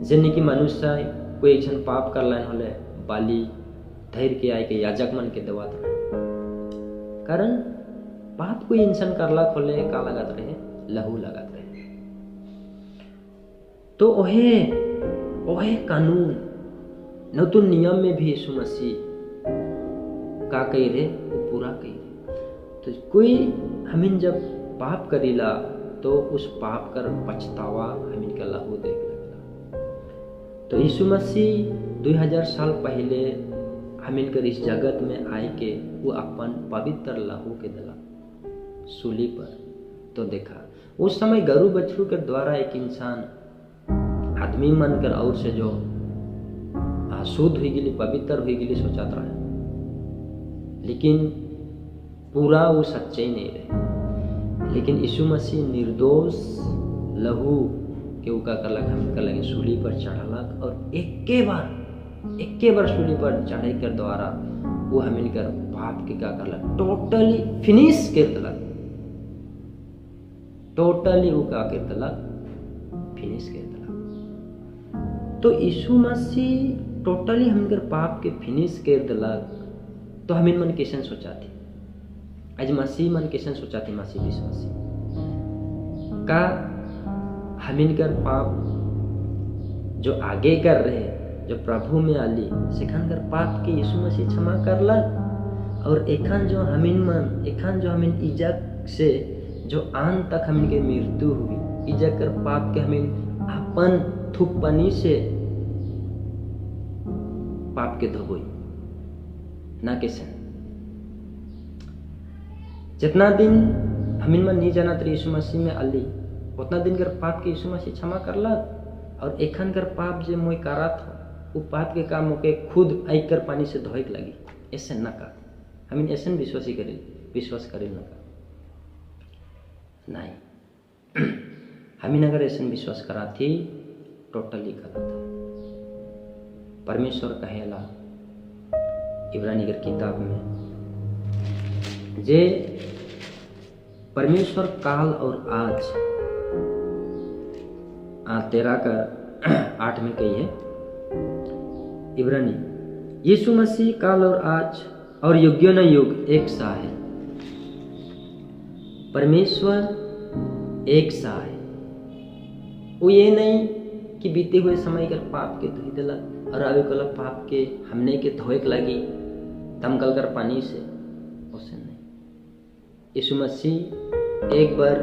जिन की मनुष्य कोई एक जन पाप कर लाइन होले बाली धैर्य के आए के याजक मन के दवात रहे। कारण पाप कोई इंसान करला खोले का लगात रहे, लहू लगात रहे। तो ओहे ओहे कानून नतून नियम में भी यीशु मसीह का कही रहे वो पूरा कही रहे। तो कोई हमिन जब पाप करीला तो उस पाप कर पछतावा हमिन का लहू देख लगला। तो यीशु मसीह 2000 साल पहले हमिन कर इस जगत में आए के वो अपन पवित्र लहू के दला सूली पर। तो देखा उस समय गरु बछरू के द्वारा एक इंसान आदमी मन कर और से जो अशुद्ध हो गई, पवित्र हो गई सोचत रहे, लेकिन पूरा वो सच्चाई नहीं रहे। लेकिन यीशु मसीह निर्दोष लहू के उ का करलक, हम कर लगे सूली पर चढ़लक और एके बार सूली पर चढ़े कर द्वारा वो हमिन कर पाप के का करलक, टोटली फिनिश कर दिलक। टोटली वो का कर दिलक, फिनिश कर दिलक। तो यीशु मसीह टोटली हम कर पाप के फिनिश कर दिलक। तो हमिन मन कैसन सोचा थी, आज मसीह मन कैसन सोचा थी, मसीह विश्वासी का हमिन कर पाप जो आगे कर रहे, जो प्रभु में आली सेखान कर पाप के यीशु मसीह क्षमा करलक। और एखान जो हमिन मन, एखान जो हमिन इजक से जो आन तक हमिन के मृत्यु हुई, इजक कर पाप के हमिन अपन थुकपनी से पाप के धोबोई ना कैसे। जितना दिन हमिन मन नहीं जाना यीशु मसीह में अली, उतना दिन कर पाप के यीशु मसीह क्षमा करलक। और एखन कर पाप जे मोय करात हो, वो पाप के काम के खुद आई कर पानी से धोए के लगी, ऐसे न का हमिन ऐसे विश्वासी करेल, विश्वास करेल न का नहीं। हमिन अगर ऐसे विश्वास करा थी टोटली गलत है। परमेश्वर कहेला इब्रानी कर किताब में जे परमेश्वर काल और आज 13:8 में कही है इब्रानी, यीशु मसीह काल और आज और योग्य न युग एक सा है। परमेश्वर एक सा है। वो ये नहीं कि बीते हुए समय कर पाप के धोई दिलक और अभी कल पाप के हमने के धोए के लगी दमकल कर पानी से, उसे नहीं। यीशु मसीह एक बार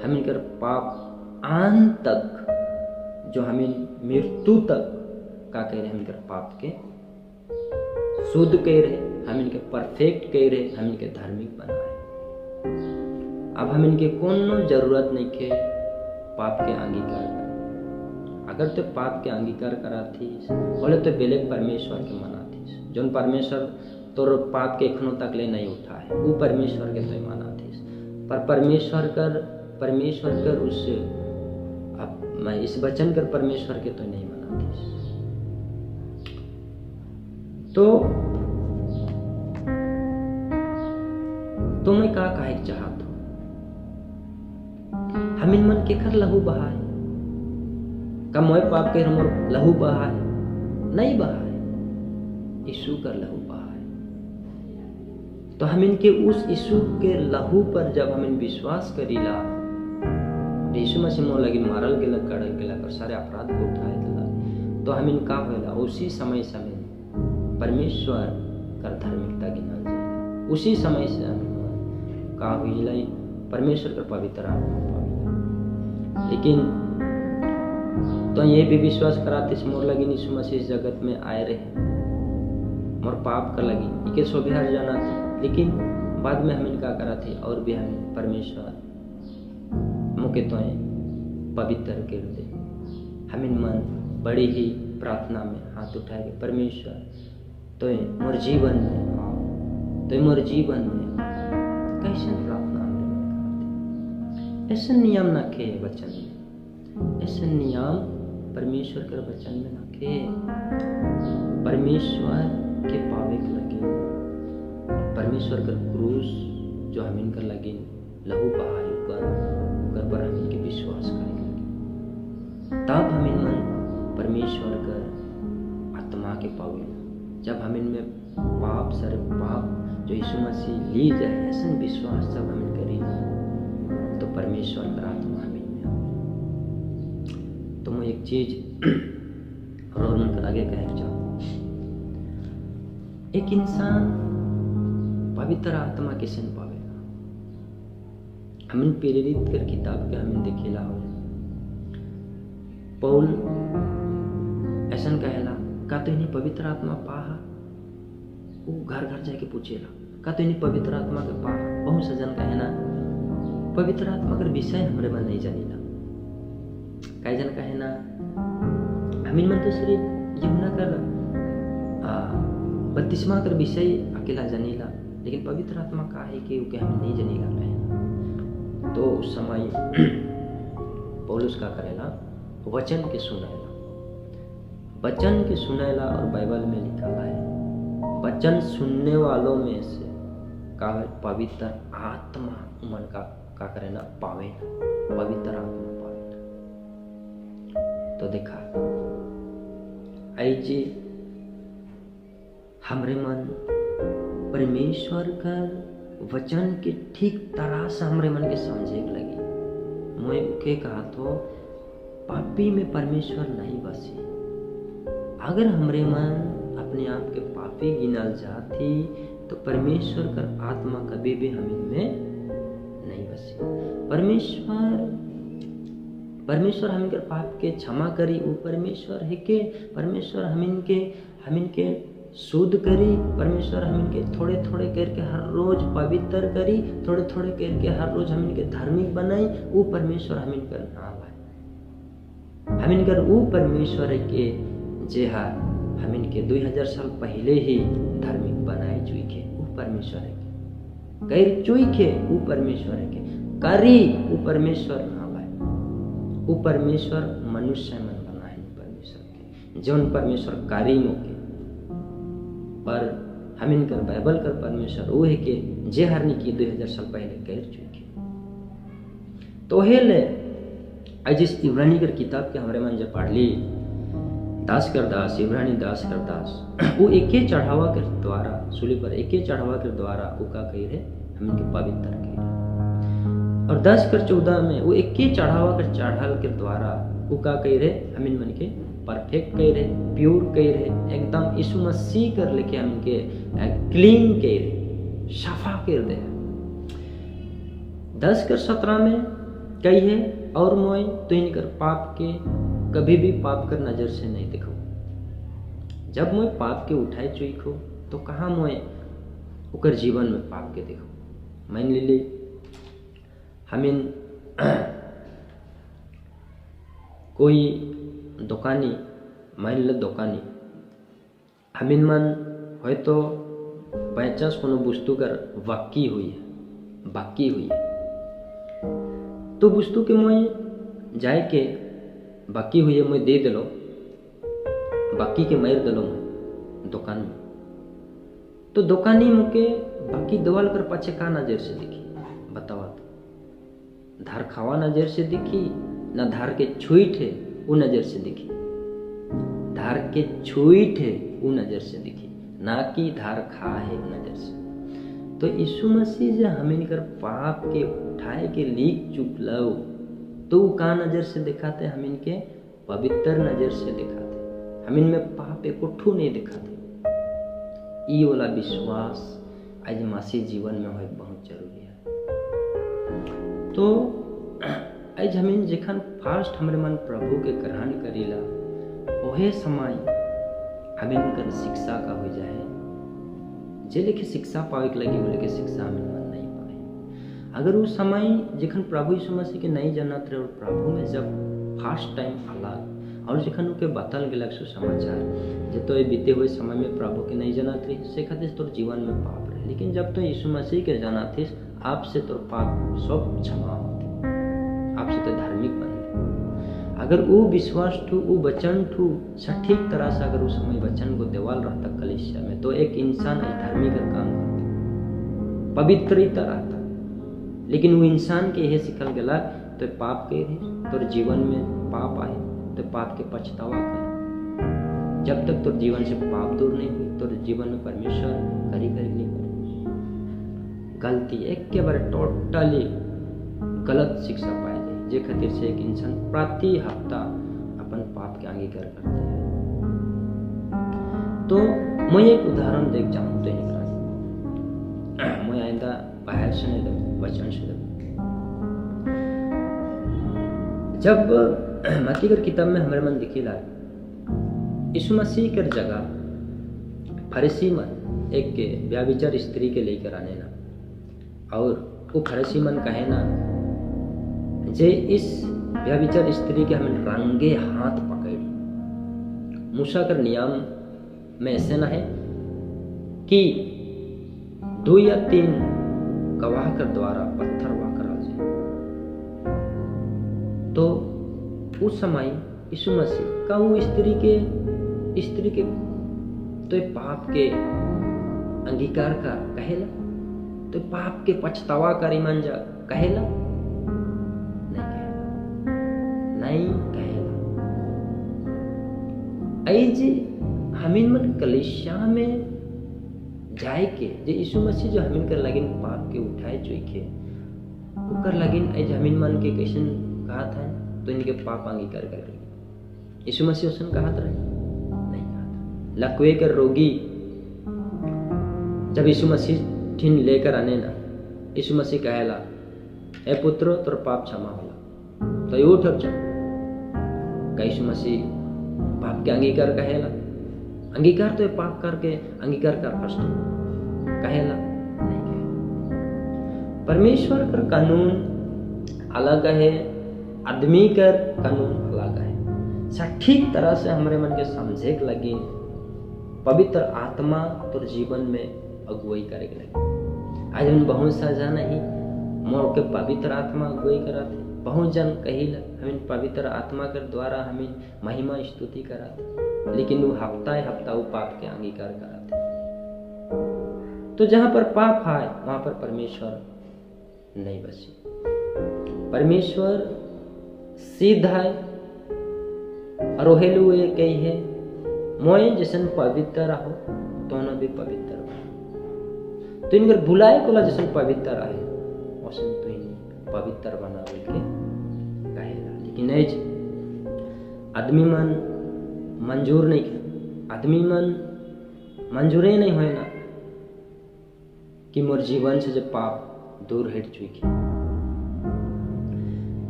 हमें कर पाप आन तक जो हमें मृत्यु तक का कह रहे, हम कर पाप के शुद्ध कह रहे, हम इनके परफेक्ट कह रहे, हम इनके धार्मिक बनाए। अब हम इनके कोनो जरूरत नहीं के पाप के अंगीकार कर। अगर तो पाप के अंगीकार करा थी बोले तो बेलेक परमेश्वर के मना थी, जोन परमेश्वर तोर पाप के एखनों तक ले नहीं उठा है, वो परमेश्वर के तो मना थी। पर परमेश्वर कर उस अब मैं इस वचन कर परमेश्वर के तो नहीं मना थी। तो मैं का काहे चाहत हूं, हमिन मन के कर लहू बहाए, का मोय पाप के हमर लहू बहाए नहीं बहाए, यीशु कर लहू बहाए। तो हम इनके उस यीशु के लहू पर जब हम इन विश्वास करीला, यीशु मसीह मोर लगी मारल गेलक, गड़ल गेलक और सारे अपराध को उठाए दिलक, तो हम इन का होला उसी समय समय परमेश्वर कर धार्मिकता गिनल जाए। उसी समय से हम का हुई परमेश्वर कर पवित्र आत्मा पाविला। लेकिन तो ये भी विश्वास कराते मोर लगी यीशु मसीह जगत में आए रहे, मोर पाप कर लगी इके सोभिहार जाना थी, लेकिन बाद में हम इनका करा थे और भी हमें परमेश्वर मुके तो पवित्र कर दे। हम इन मन बड़ी ही प्रार्थना में हाथ उठाए, परमेश्वर तो मोर जीवन में आओ, तो मोर जीवन में कैसे प्रार्थना हमने ऐसे नियम न खे वचन में, ऐसे नियम परमेश्वर के वचन में न खे। परमेश्वर के पावे के लगे, परमेश्वर का क्रूस जो हम इनकर लगे लहू बहाए ऊपर ऊपर पर हम इनके विश्वास करे लगे, तब हम इन मन परमेश्वर का आत्मा के पावे। जब हम इनमें पाप सारे पाप जो यीशु मसीह ली जाए ऐसा विश्वास जब हम इन करी तो परमेश्वर का आत्मा हम इनमें आवे। तो मैं एक चीज और उनकर आगे कहना चाहूँ, एक इंसान पवित्र आत्मा कैसे पावेगा? हमन प्रेरित कर किताब के हमें देखेला हो पौल ऐसा कहेला का तो इन्हें पवित्र आत्मा पाहा, वो घर घर जाके पूछेला का तो इन्हें पवित्र आत्मा के पाहा। बहुत सजन कहे ना पवित्र आत्मा का विषय हमरे मन नहीं जानीला, कई जन कहे ना हमिन मन तो सिर्फ यमुना कर बपतिस्मा कर विषय अकेला जानीला, लेकिन पवित्र आत्मा का है कि उके हम नहीं जानीला रहे। तो उस समय पौलुस का करेला, वचन के सुनाएला, वचन के सुनाएला। और बाइबल में लिखा है वचन सुनने वालों में से का पवित्र आत्मा मन का करे ना पावे ना, पवित्र आत्मा पावे ना। तो देखा आई जी हमरे मन परमेश्वर का वचन के ठीक तरह से हमरे मन के समझे लगी। मोए के कहा तो पापी में परमेश्वर नहीं बसे। अगर हमरे मन अपने आप के पापी गिनल जाती तो परमेश्वर का आत्मा कभी भी हम इनमें नहीं बसे। परमेश्वर हम इनके पाप के क्षमा करी, वो परमेश्वर है के परमेश्वर हम इनके शुद्ध करी, परमेश्वर हम इनके थोड़े थोड़े करके हर रोज पवित्र करी, थोड़े थोड़े करके हर रोज हम इनके धार्मिक बनाई, वो परमेश्वर हम इनकर नाम है। हम इनकर वो परमेश्वर है के जेहा हम इनके 2000 साल पहले ही धार्मिक बनाए चुई के, वो परमेश्वर है के कर चुई के, वो परमेश्वर है के करी, वो परमेश्वर नाम है। वो परमेश्वर मनुष्य मन बनाए परमेश्वर के, जौन परमेश्वर कारी मोके। पर हम इनकर बाइबल कर परमेश्वर वो है के जे हरनी की 2000 साल पहले कर चुके। तो हे ले आज इस इब्रानी कर किताब के हमारे मन जब पढ़ ली, दास कर दास, इब्रानी दास कर दास, वो एक ही चढ़ावा के द्वारा सूली पर एक ही चढ़ावा के द्वारा वो का कही रहे हम इनके पवित्र कही रहे। और 10:14 में वो एक ही चढ़ावा कर चढ़ाल के द्वारा वो का कही रहे हम इन मन के परफेक्ट कह रहे, प्योर कह रहे, एकदम यीशु मसीह कर लेके हम इनके क्लीन कह रहे, सफा कर दे। 10:17 में कही है और मोय तो इनकर पाप के कभी भी पाप कर नजर से नहीं देखो। जब मोय पाप के उठाए चुईखो तो कहाँ मोय उकर जीवन में पाप के देखो। मान ली हम इन कोई दुकानी, मान लो दुकानी हमिन मन हो तो 50 कोनो वस्तु कर बाकी हुई है, बाकी हुई है, तो वस्तु के मोय जाए के बाकी हुई है मोय दे दिलो, बाकी के मार दिलो मोय दुकान में, तो दुकानी मुके बाकी दवाल कर पाछे का नजर से दिखी बतावा? तो धार खावा नजर से दिखी ना धार के छुई थे वो नजर से दिखी, धार के छुई थे वो नजर से दिखी, ना कि धार खा है नजर से। तो यीशु मसीह जब हम इनकर पाप के उठाए के लीक चुक लो तो वो का नजर से दिखाते? हम इनके पवित्र नजर से दिखाते, हम इनमें पाप एक ठू नहीं दिखाते। ये वाला विश्वास आज मासी जीवन में हो बहुत जरूरी है। तो आज हमें जखन फास्ट हमारे मन प्रभु के ग्रहण करीला वह समय हमें कर शिक्षा का हो जाए, जे लेखे शिक्षा पावे के लगी वो लेके शिक्षा हमें मन नहीं पाए। अगर उस समय जखन प्रभु यीशु मसीह के नहीं जानत रहे और प्रभु में जब फास्ट टाइम अलग और जखन उनके बतल गलक सुसमाचार जब तो ये बीते हुए समय में प्रभु के नहीं जानत रहे से खातिर तोर जीवन में पाप रहे, लेकिन जब तो यीशु मसीह के जानत थे आपसे तोर पाप सब क्षमा होते, आपसे तो धार्मिक बन। अगर वो विश्वास ठू, वो वचन ठू सठीक तरह से अगर उस समय वचन को देवाल रहता कलीसिया में तो एक इंसान धार्मिक काम करता, पवित्रता रहता। लेकिन वो इंसान के यह सिखल गला तो पाप के रहे, तोर जीवन में पाप आए तो पाप के पछतावा कर, जब तक तोर जीवन से पाप दूर नहीं हुई तोर जीवन में परमेश्वर करी करी नहीं करे। गलती एक के बारे टोटली गलत शिक्षा पाए जाए, जे खातिर से एक इंसान प्रति हफ्ता अपन पाप के अंगीकार करते हैं। तो मैं एक उदाहरण देख जाऊं तो मैं आइंदा बाहर से नहीं दब, वचन से दब। जब मत्ती कर किताब में हमारे मन दिखेला यीशु मसीह कर जगह फरीसी मन एक के व्याभिचार स्त्री के लेकर आने ना, और वो फरीसी मन कहे ना जे इस व्याभिचार स्त्री के हमें रंगे हाथ पकड़ी। मूसा कर नियम में ऐसे ना है कि 2 या 3 गवाह कर द्वारा पत्थर वा करा जाए। तो उस समय यीशु मसीह का वो स्त्री के तो पाप के अंगीकार कर कहेला, तो पाप के पछतावा कर ईमान जा कहेला नहीं, कहेला नहीं कहेला। ऐज हमीन मन कलीसिया में जाए के जे यीशु मसीह जो हमीन कर लगिन पाप के उठाए चुके उकर लगिन ऐज हमीन मन के कैसन कहा था तो इनके पाप अंगीकार कर लगी। यीशु मसीह उसन कहा था नहीं कहा था। लकवे कर रोगी जब यीशु मसीह ठिन लेकर आने ना, यीशु मसीह कहेला ए पुत्र तोर पाप क्षमा होला, तो ये उठ चल। का यीशु मसीह पाप के अंगीकार कहेला? अंगीकार तो ये पाप करके अंगीकार कर फर्स्ट कहेला नहीं कहेला। परमेश्वर कर कानून अलग है, आदमी कर कानून अलग है। सठीक तरह से हमारे मन के समझे के लगी पवित्र आत्मा तोर जीवन में अगुवाई करे के लगी। आज हम बहुत सा जन ही मोर के पवित्र आत्मा अगुवाई कराते, बहुत जन कहिला हमें पवित्र आत्मा के द्वारा हमें महिमा स्तुति कराते, लेकिन वो हफ्ता हफ्ता वो पाप के अंगीकार कराते। तो जहाँ पर पाप है वहाँ पर परमेश्वर नहीं बसी। परमेश्वर सिद्ध है और ओहेलु ये कही है मोए जैसन पवित्र हो तो न भी पवित्र हो। तो इनकर बुलाए कोला जैसन पवित्र है वैसन तो ही पवित्र बना बोल के कहेला। लेकिन ऐज आदमी मन मंजूर नहीं है, आदमी मन मंजूरे नहीं होए ना कि मोर जीवन से जब पाप दूर हट चुके।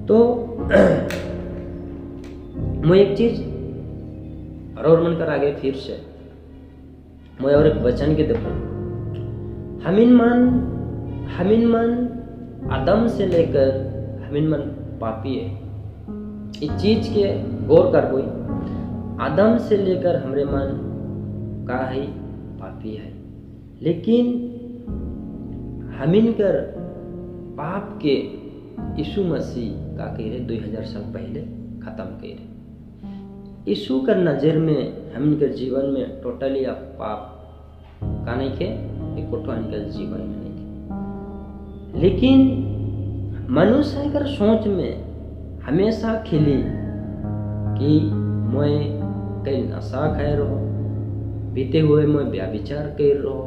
तो मैं एक चीज और मन कर आगे फिर से मैं और एक वचन के देखो, हमिन मन आदम से लेकर हमिन मन पापी है। इस चीज के गौर कर कोई आदम से लेकर हमरे मन का है पापी है, लेकिन हमिन कर पाप के यीशु मसीह का कह रहे 2000 साल पहले खत्म कर रहे। यीशु कर नज़र में हमिन कर जीवन में टोटली अब पाप का नहीं के एक कोठो इनका जीवन में नहीं के। लेकिन मनुष्य कर सोच में हमेशा खिली कि मैं कई नशा खाए रहो, बीते हुए मैं व्यभिचार कर रहो,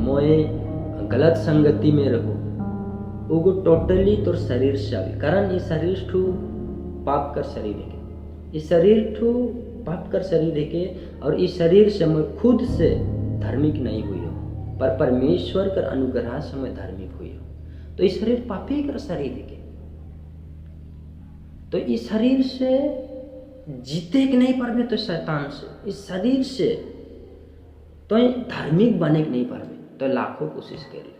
मैं गलत संगति में रहो, वो टोटली तोर शरीर से आवे। कारण ये शरीर ठू पाप कर शरीर है, इस शरीर ठू पाप कर शरीर है के, और इस शरीर से मैं खुद से धार्मिक नहीं हुई हो, पर परमेश्वर कर अनुग्रह से मैं धार्मिक हुई हो। तो इस शरीर पापी कर शरीर है के, तो इस शरीर से जीते के नहीं पारबे तो शैतान से, इस शरीर से तो धार्मिक बने के नहीं पारबे तो लाखों कोशिश कर ले,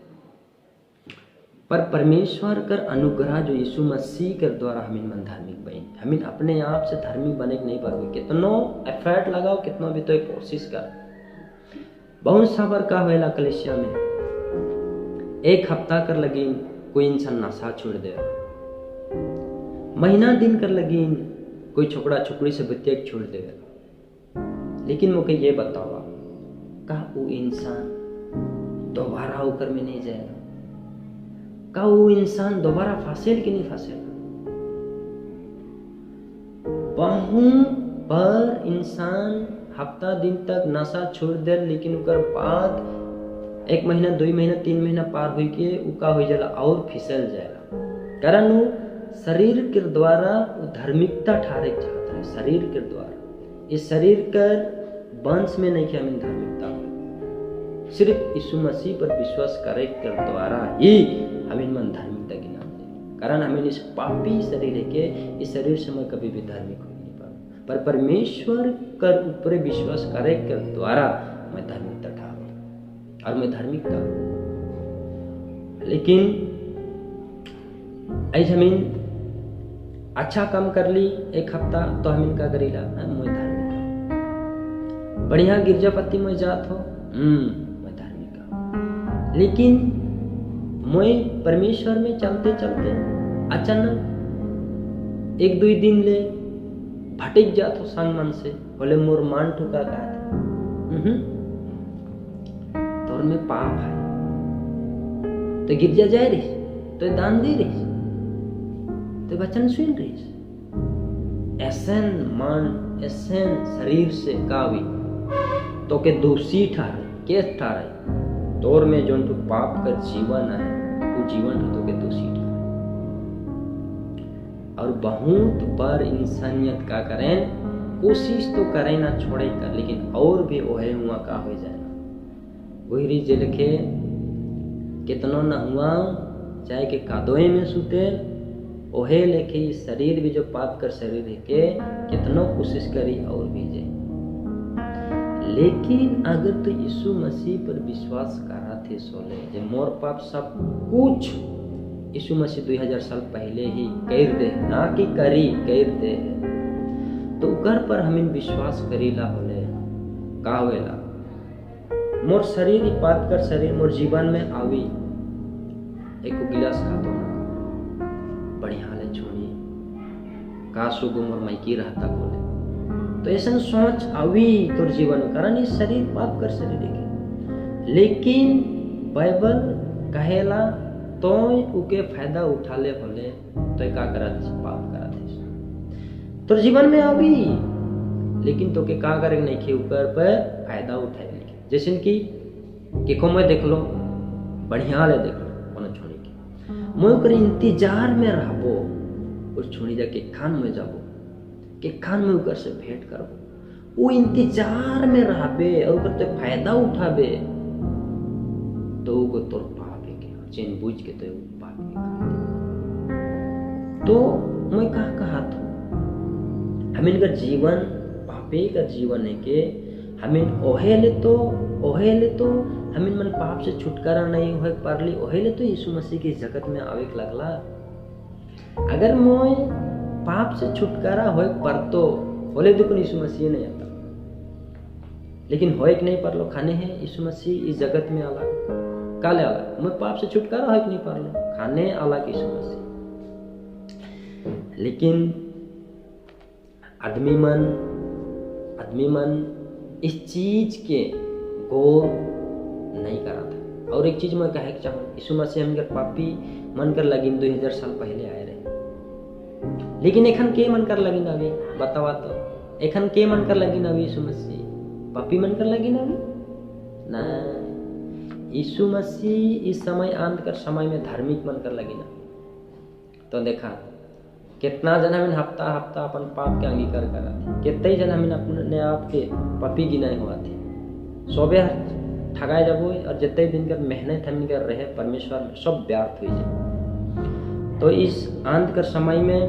पर परमेश्वर कर अनुग्रह जो यीशु मसीह कर द्वारा हमें मन धार्मिक बने, हमें अपने आप से धार्मिक बने के नहीं पारबे। कितनो एफर्ट लगाओ, कितनो भी तो कोशिश कर। बहुत सा बार का होएला कलीसिया में एक हफ्ता कर लगी कोई इंसान नशा छोड़ दे, महीना दिन कर लगी कोई छोकरा छोकरी से बतिया छोड़ दे, लेकिन मुझे ये बतावा का वो इंसान दोबारा होकर में नहीं जाएगा? का वो इंसान दोबारा फासेल कि नहीं फासेल? बहुत पर इंसान हफ्ता दिन तक नशा छोड़ दे, लेकिन उकर बाद 1 महीना 2 महीना 3 महीना पार हुई के उका हो जाला और फिसल जाएगा। कारण वो शरीर के द्वारा वो धार्मिकता ठहरे चाहता है, शरीर के द्वारा। इस शरीर कर वंश में नहीं कि हमें धार्मिकता हो, सिर्फ यीशु मसीह पर विश्वास करे के द्वारा ही हमें मन धार्मिकता के नाम दे। कारण हमें इस पापी शरीर के इस शरीर से मैं कभी भी धार्मिक हो नहीं पाऊँ, पर परमेश्वर कर ऊपर विश्वास करे के द्वारा मैं धार्मिकता ठहरूँ और मैं धार्मिकता। लेकिन ऐसे हमें अच्छा काम कर ली एक हफ्ता तो हमें क्या करीला, मैं धार्मिक हूँ, बढ़िया गिरजापति में जात हो, लेकिन मैं परमेश्वर में चलते चलते अचानक एक दुई दिन ले भटक जात हो संग मन से, बोले मोर मान ठुका का तोर में पाप है, तो गिरजा जाए रही, तो दान दे रही, तो वचन सुन रही, ऐसन मन ऐसन शरीर से कावी तो के दोषी ठहरे, के ठहरे तोर में जो तो पाप का जीवन है वो जीवन तो के दोषी ठहरे। और बहुत बार इंसानियत का करें कोशिश तो करें ना छोड़े कर, लेकिन और भी ओहे हुआ का हो जाए ना वही रीज लिखे कितनो न हुआ चाहे के कादोए में सुते ओहे लेखे शरीर भी जो पाप कर शरीर है के कितनो कोशिश करी और भी जाए। लेकिन अगर तो यीशु मसीह पर विश्वास करा थे सोले जे मोर पाप सब कुछ यीशु मसीह 2000 साल पहले ही कर दे, ना कि करी कर दे, तो उकर पर हमें विश्वास करीला होले का होएला मोर शरीर ही पाप कर शरीर मोर जीवन में आवी एक गिलास खातो ना बढ़िया ले छोड़ी का सुगो मोर माइकी रहता बोले, तो ऐसा सोच आवी तोर जीवन में, कारण ये शरीर पाप कर शरीर देखे। लेकिन बाइबल कहेला तो उके फायदा उठा ले बोले तो का करा दे पाप करा दे तोर जीवन में आवी, लेकिन तो के का करे नहीं के ऊपर पर फायदा उठाए नहीं। जैसे कि केको मैं देख लो बढ़िया ले देख लो कोनो छोड़ी के मैं ओकर इंतजार में रहबो और छोड़ी जाके खान में जाबो के खान में ओकर से भेंट करबो, वो इंतजार में रहबे और ओकर ते फायदा उठाबे तो वो तोर पाप है के चैन बुझ के तो पाप के। तो मैं कहा कहा था हमें का जीवन पापे का जीवन है के हमें ओहे ले तो हमें मन पाप से छुटकारा नहीं हो पारली, ओहे ले तो यीशु मसीह के जगत में आवे के लगला। अगर मोय पाप से छुटकारा हो पर तो बोले देखो यीशु मसीह नहीं आता, लेकिन होए कि नहीं परलो खाने है यीशु मसीह इस जगत में आला काले आला मैं पाप से छुटकारा होए कि नहीं परलो खाने आला यीशु मसीह। लेकिन आदमी मन इस चीज के गौर नहीं करा था। और एक चीज मैं कहे चाहूँ, यीशु मसीह हम पापी मन कर लगिन 2000 साल पहले आए रहे, लेकिन एखन के मन कर लगिन अभी बतावा तो एखन के मन कर लगिन अभी यीशु मसीह पापी मन कर लगिन अभी ना। यीशु मसीह इस समय अंत कर समय में धार्मिक मन कर लगिन। तो देखा कितना जन हमें हफ्ता हफ्ता अपन पाप के अंगीकार करा थे, कितने जन हमें अपने आप के पापी गिनाए हुआ थे, सोबे ठगाए जब और जितने दिन कर मेहनत हम कर रहे परमेश्वर में सब व्यर्थ हो जाए। तो इस अंत कर समय में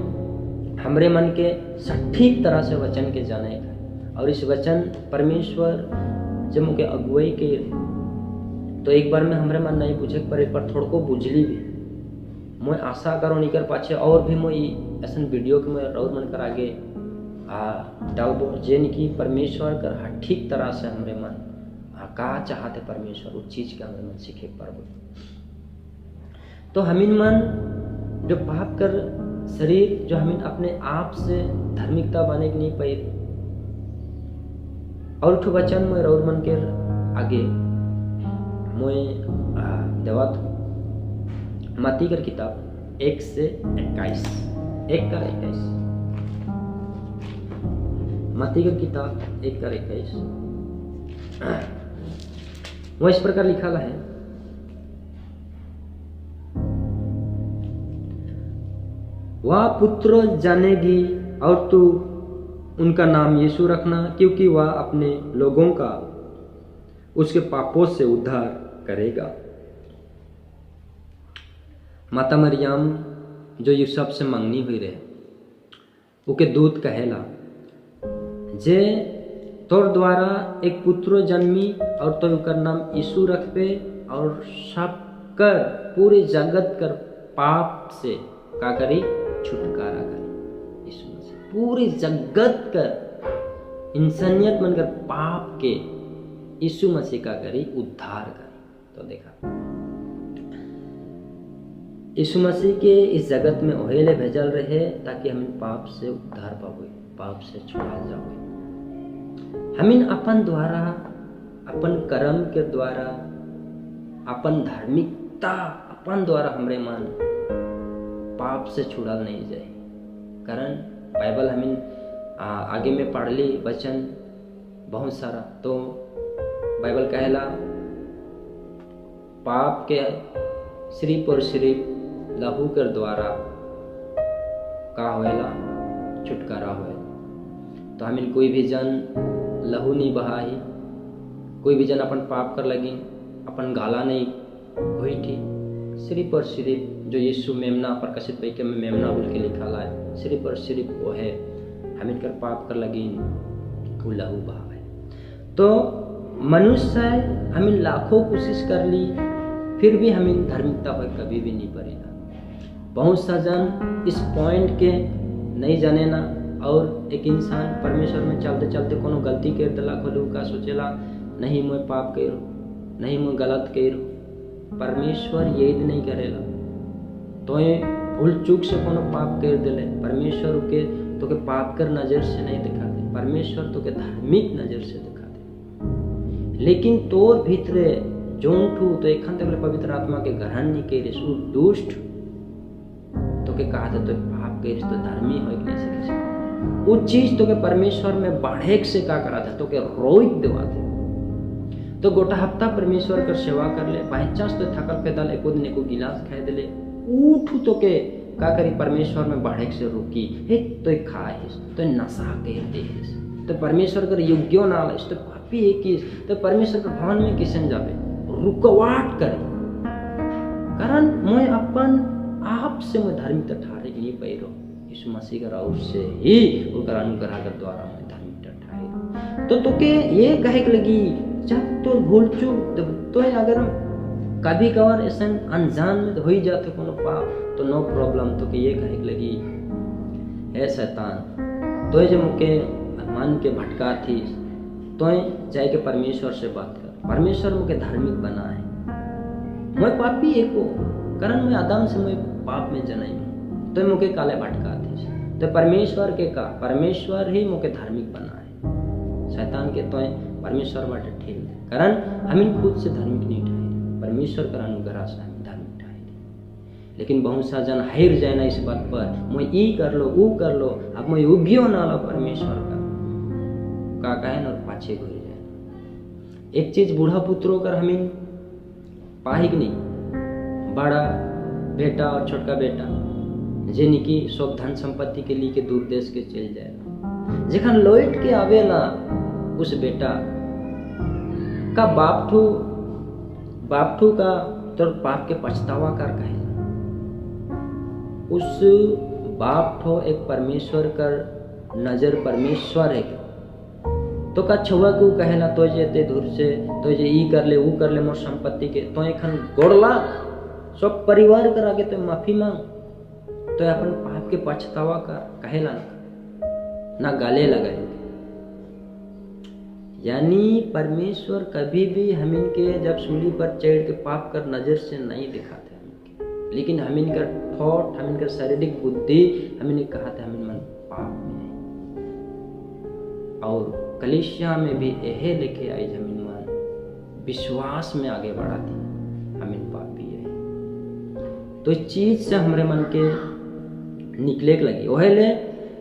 हमरे मन के सटीक तरह से वचन के जाने का और इस वचन परमेश्वर जब मुके अगुवाई के तो एक बार में हमरे मन नहीं पूछे पर एक बार थोड़ा को बुझली भी मैं आशा करो निकर पाछे और भी मैं ऐसा वीडियो के मैं और मन कर आगे डालबो जेन की परमेश्वर कर ठीक तरह से हमरे मन का चाहते परमेश्वर उस चीज के हमरे मन सीखे पारबो। तो हमिन मन जो पाप कर शरीर जो हमिन अपने आप से धार्मिकता बने के नहीं पाई और ठो वचन में और मन के आगे मोए देवात मत्ती कर किताब 1-21 1-21 मत्ती कर किताब 1-21 वो इस प्रकार लिखा है, वह पुत्र जानेगी और तू उनका नाम यीशु रखना, क्योंकि वह अपने लोगों का उसके पापों से उद्धार करेगा। माता मरियम जो यूसुफ से मंगनी हुई रहे उके दूत कहेला जे तोर द्वारा एक पुत्र जन्मी और तो उकर नाम यीशु रखबे और सब कर पूरे जगत कर पाप से का करी छुटकारा करी। यीशु मसीह पूरे जगत कर इंसानियत मन कर पाप के यीशु मसीह का करी उद्धार करी। तो देखा यीशु मसीह के इस जगत में ओहेले भेजल रहे ताकि हम पाप से उद्धार पावे, पाप से छुड़ा जावे। हमिन अपन द्वारा, अपन कर्म के द्वारा, अपन धार्मिकता अपन द्वारा हमरे मन पाप से छुड़ाल नहीं जाए। कारण बाइबल हमिन आगे में पढ़ ली वचन बहुत सारा, तो बाइबल कहला पाप के सिर्फ और सिर्फ लहू के द्वारा का होएला, छुटकारा होएला। तो हमिन कोई भी जन लहू नहीं बहाही, कोई भी जन अपन पाप कर लगी अपन गाला नहीं हुई थी, सिर्फ और सिर्फ जो यीशु मेमना प्रकाशित पैके में मेमना बोल के लिखा है, सिर्फ और सिर्फ वो है हमिन कर पाप कर लगी वो लहू बहावे। तो मनुष्य हमिन लाखों कोशिश कर ली फिर भी हमिन धार्मिकता हो कभी भी नहीं पड़ेगा। बहुत सा जन इस पॉइंट के नहीं जाने ना, और एक इंसान परमेश्वर में चलते चलते कोनो गलती कर दिला खोलू का सोचेला नहीं मैं पाप करो, नहीं मैं गलत करो। परमेश्वर ये नहीं करेला। तो भूल चूक से कोनो पाप कर दिले परमेश्वर के तो के पाप कर नज़र से नहीं दिखाते, परमेश्वर तो के धार्मिक नज़र से दिखाते। लेकिन तोर भीतरे जोन ठू तो एखन तक पवित्र आत्मा के ग्रहण नहीं करे, सु दुष्ट तो के कहा तो पाप करे तो धर्मी हो नहीं सके। वो चीज तो के परमेश्वर में बढ़े से का करा था तो के रोक देवा थे। तो गोटा हफ्ता परमेश्वर कर सेवा कर ले, बाई चांस तो थकल पैदल एको दिन एको गिलास खाए दिले उठू तो के का करी परमेश्वर में बढ़े से रोकी, हे तो खाए तो नशा कर दे, तो परमेश्वर कर योग्य ना तो पापी एक तो परमेश्वर के भवन में किसन जावे रुकवाट करे। कारण मैं अपन आप से मैं धार्मिकता ठहरे के लिए पैरो यीशु मसीह का राउत से ही उनका अनुग्रह के द्वारा मैं धार्मिकता ठहरे। तो के ये कहे के लगी जब तो भूल चूक तो अगर कभी कभार ऐसा अनजान में हो ही जाते कोनो पाप तो नो प्रॉब्लम। तो के ये कहे के लगी हे शैतान तो जो मुके मन के भटका थी तो जाए के परमेश्वर से बात कर, परमेश्वर मुके धार्मिक बना है, मैं पापी एको कारण मैं आदम से मैं पाप में जनाई हूँ तो मुके काले भटका थी। तो परमेश्वर के का परमेश्वर ही मुके धार्मिक बना है, शैतान के तो परमेश्वर बाटे ठेल दे। कारण हम खुद से धार्मिक नहीं ठहरे, परमेश्वर का अनुग्रह से हम धार्मिक ठहरे। लेकिन बहुत सा जन हार जाए ना इस बात पर, मैं ई कर लो वो कर लो अब मैं योग्य ना लो परमेश्वर का कहे और पाछे घुर जाए। एक चीज बूढ़ा पुत्रों कर हमें पाहिक नहीं, बड़ा बेटा और छोटका बेटा जेनी की सब धन संपत्ति के लिए के दूर देश के चल जाए, जखन लौट के आवेला उस बेटा का बापठू का तो पाप के पछतावा कर कहे उस बाप ठो एक परमेश्वर कर नजर परमेश्वर है तो का छुआ को कहेला तो जे ते दूर से तो जे ई कर ले वो कर ले मोर संपत्ति के तो एखन गोड़ लाख सब परिवार कर आगे तो माफी मांग तो अपन पाप के पछतावा कर कहेला ना गाले लगाए। यानी परमेश्वर कभी भी हमिन के जब सूली पर चढ़ के पाप कर नजर से नहीं दिखाते हमिन के, लेकिन हमिन का थॉट हमिन का शारीरिक बुद्धि हमिन कहा था हमिन मन पाप में है। और कलीसिया में भी यह लिखे आई हमिन मन विश्वास में आगे बढ़ा थी हमिन पापी है। तो इस चीज से हमरे मन के निकले लगी वह ले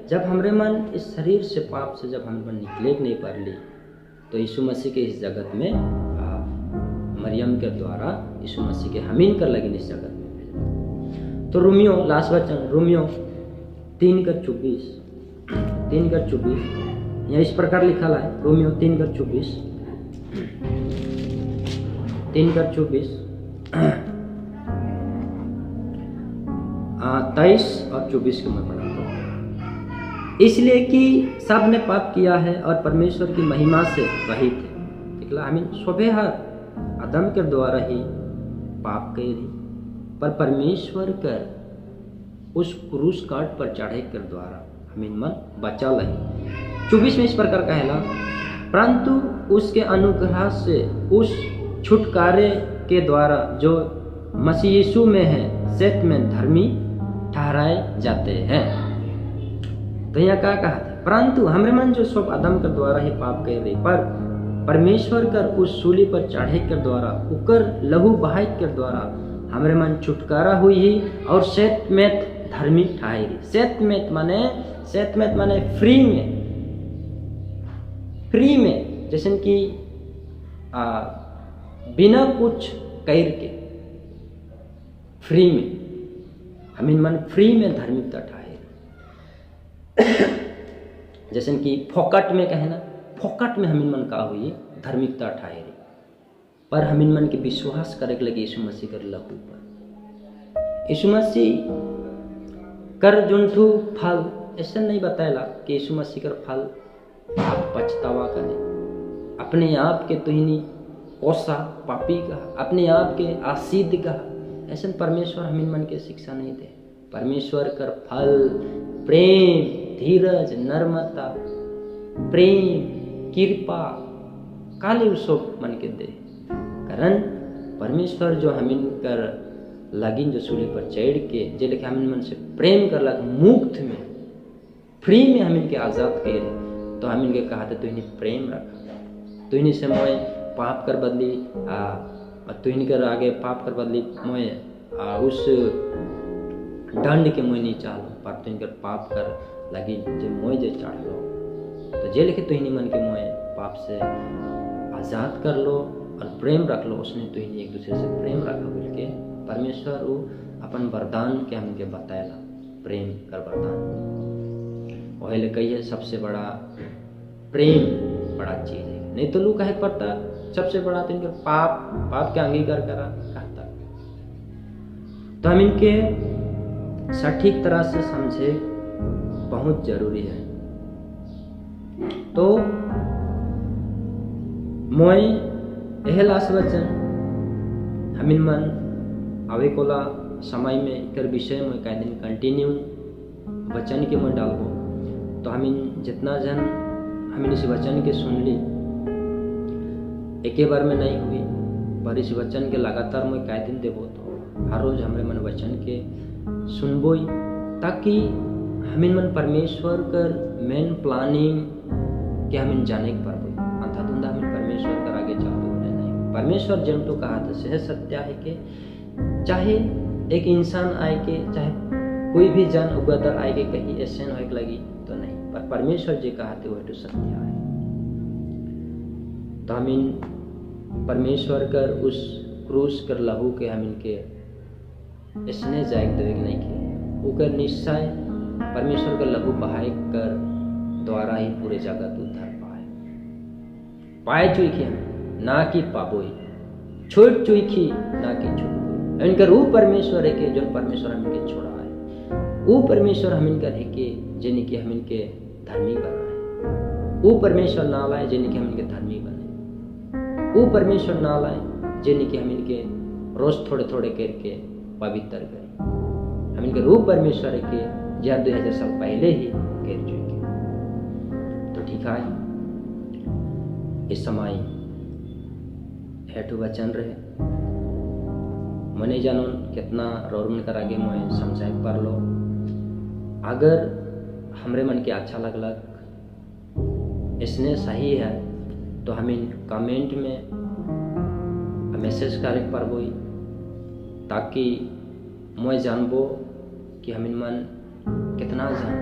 जब हमरे मन इस शरीर से पाप से जब हम मन निकले नहीं पर ली तो यीशु मसीह के इस जगत में मरियम के द्वारा यीशु मसीह के हमीन कर लगे इस जगत में भेजा। तो रोमियो लास्ट वचन रोमियो 3:24 3:24 यहाँ इस प्रकार लिखा है, रोमियो 3:24 3:24 23 और 24 के मैं पढ़ाता हूँ। इसलिए कि सब ने पाप किया है और परमेश्वर की महिमा से रहित है। निकला हमें सोभे हर आदम के द्वारा ही पाप करे, पर परमेश्वर कर उस क्रूस काट पर चढ़े कर द्वारा हमें मन बचा लही। 24 में इस प्रकार कहला, परंतु उसके अनुग्रह से उस छुटकारे के द्वारा जो मसीह यीशु में है सेत में धर्मी ठहराए जाते हैं। तो यहाँ क्या कहा था, परंतु हमरे मन जो सब आदम के द्वारा ही पाप कर रहे, पर परमेश्वर कर उस सूली पर चढ़े के द्वारा उकर लहू बहाय के द्वारा हमरे मन छुटकारा हुई ही और सेत में धर्मी ठहरी। सेत में माने फ्री में, फ्री में, जैसे कि बिना कुछ कर के फ्री में हमिन मन फ्री में धार्मिकता ठहरे। जैसे कि फोकट में कहना, फोकट में हमिन मन का हुई धार्मिकता ठहरे, पर हमिन मन के विश्वास करे के लगे यीशु मसीह कर लहू पर। यीशु मसीह कर जुंठू फल ऐसा नहीं बताएला कि यीशु मसीह कर फल आप पछतावा करें, अपने आप के तुहिनी कोसा पापी का, अपने आप के आसीद का, ऐसा परमेश्वर हमिन मन के शिक्षा नहीं दे। परमेश्वर कर फल प्रेम, धीरज, नर्मता, प्रेम, कृपा काले सब मन के दे। कारण परमेश्वर जो हमिन कर लगिन जो सूली पर चढ़ के जे लेके हमिन मन से प्रेम कर लग मुक्त में फ्री में हमिन के आज़ाद करे, तो हमिन के कहा था तो इन्हें प्रेम रखा, तो इन्हीं से मोय पाप कर बदली तो इन्हीं कर आगे पाप कर बदली मोय उस दंड के मोय नहीं चालो, पर तो इनकर पाप कर लगी जे मोय जे चढ़ लो, तो जे लिखे तो इन्हीं मन के मोय पाप से आज़ाद कर लो और प्रेम रख लो, उसने तो इन्हीं एक दूसरे से प्रेम रखा बोल के परमेश्वर वो अपन वरदान के हमके बताएला, प्रेम कर वरदान। वही ले कही है सबसे बड़ा प्रेम बड़ा चीज है, नहीं तो लोग कहे पड़ता सबसे बड़ा तो इनके पाप, पाप के अंगीकार करा कहता। तो हम इनके सटीक तरह से समझे बहुत जरूरी है। तो मोय यह लास्ट वचन हमिन मन आवे कोला समय में एकर विषय में कई दिन कंटिन्यू वचन के मन डालबो, तो हमिन जितना जन हमिन इस वचन के सुन ली एक बार में नहीं हुई, पर इस वचन के लगातार मैं कई दिन देबो, तो हर रोज हमरे मन वचन के सुनबो, ताकि हमिन मन परमेश्वर कर मेन प्लानिंग के हमिन जाने के पारबो। अंधाधुंधा हमिन परमेश्वर कर आगे चलबो नहीं। परमेश्वर जन तो कहा था सह सत्य है कि चाहे एक इंसान आए के, चाहे कोई भी जन उगदर आए के कहीं ऐसे होए लगी तो नहीं, पर परमेश्वर जी कहा थे वह तो सत्य है। तो हमिन परमेश्वर कर उस क्रूस कर लहू के हम इनके इसने जायक देवे नहीं के उकर निश्चय परमेश्वर का लहू बहाए कर द्वारा ही पूरे जगत उद्धार पाए पाए चुईखी हम ना कि पाबोई, छोड़ चुईखी ना कि छुटबोई। इनकर वो परमेश्वर है के जो परमेश्वर हम इनके छोड़ा है, वो परमेश्वर हम इनकर है के जिन के हम इनके धर्मी बनाए, वो परमेश्वर ना लाए जिन के हम इनके धर्मी बने, वो परमेश्वर ना लाए जिन के हम इनके रोज थोड़े थोड़े करके पवित्र करें। हम इनके रूप परमेश्वर है के जहाँ 2000 साल पहले ही गिर चुके। तो ठीक है, इस समय हेठू वचन रहे मने जानो कितना रोरमन कर आगे मोए समझाए पर लो। अगर हमरे मन के अच्छा लगलक इसने सही है तो हमें कमेंट में मैसेज करे पर बोई, ताकि मैं जानबो कि हमें मन कितना जान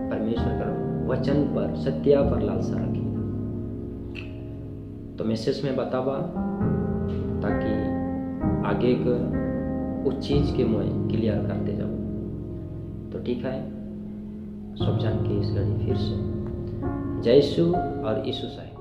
परमेश्वर कर वचन पर सत्या पर लालसा रखी। तो मैसेज में बतावा ताकि आगे के उस चीज़ के मैं क्लियर करते जाओ। तो ठीक है, सब जान के इस घड़ी फिर से जय यीशु और यीशु साहिब।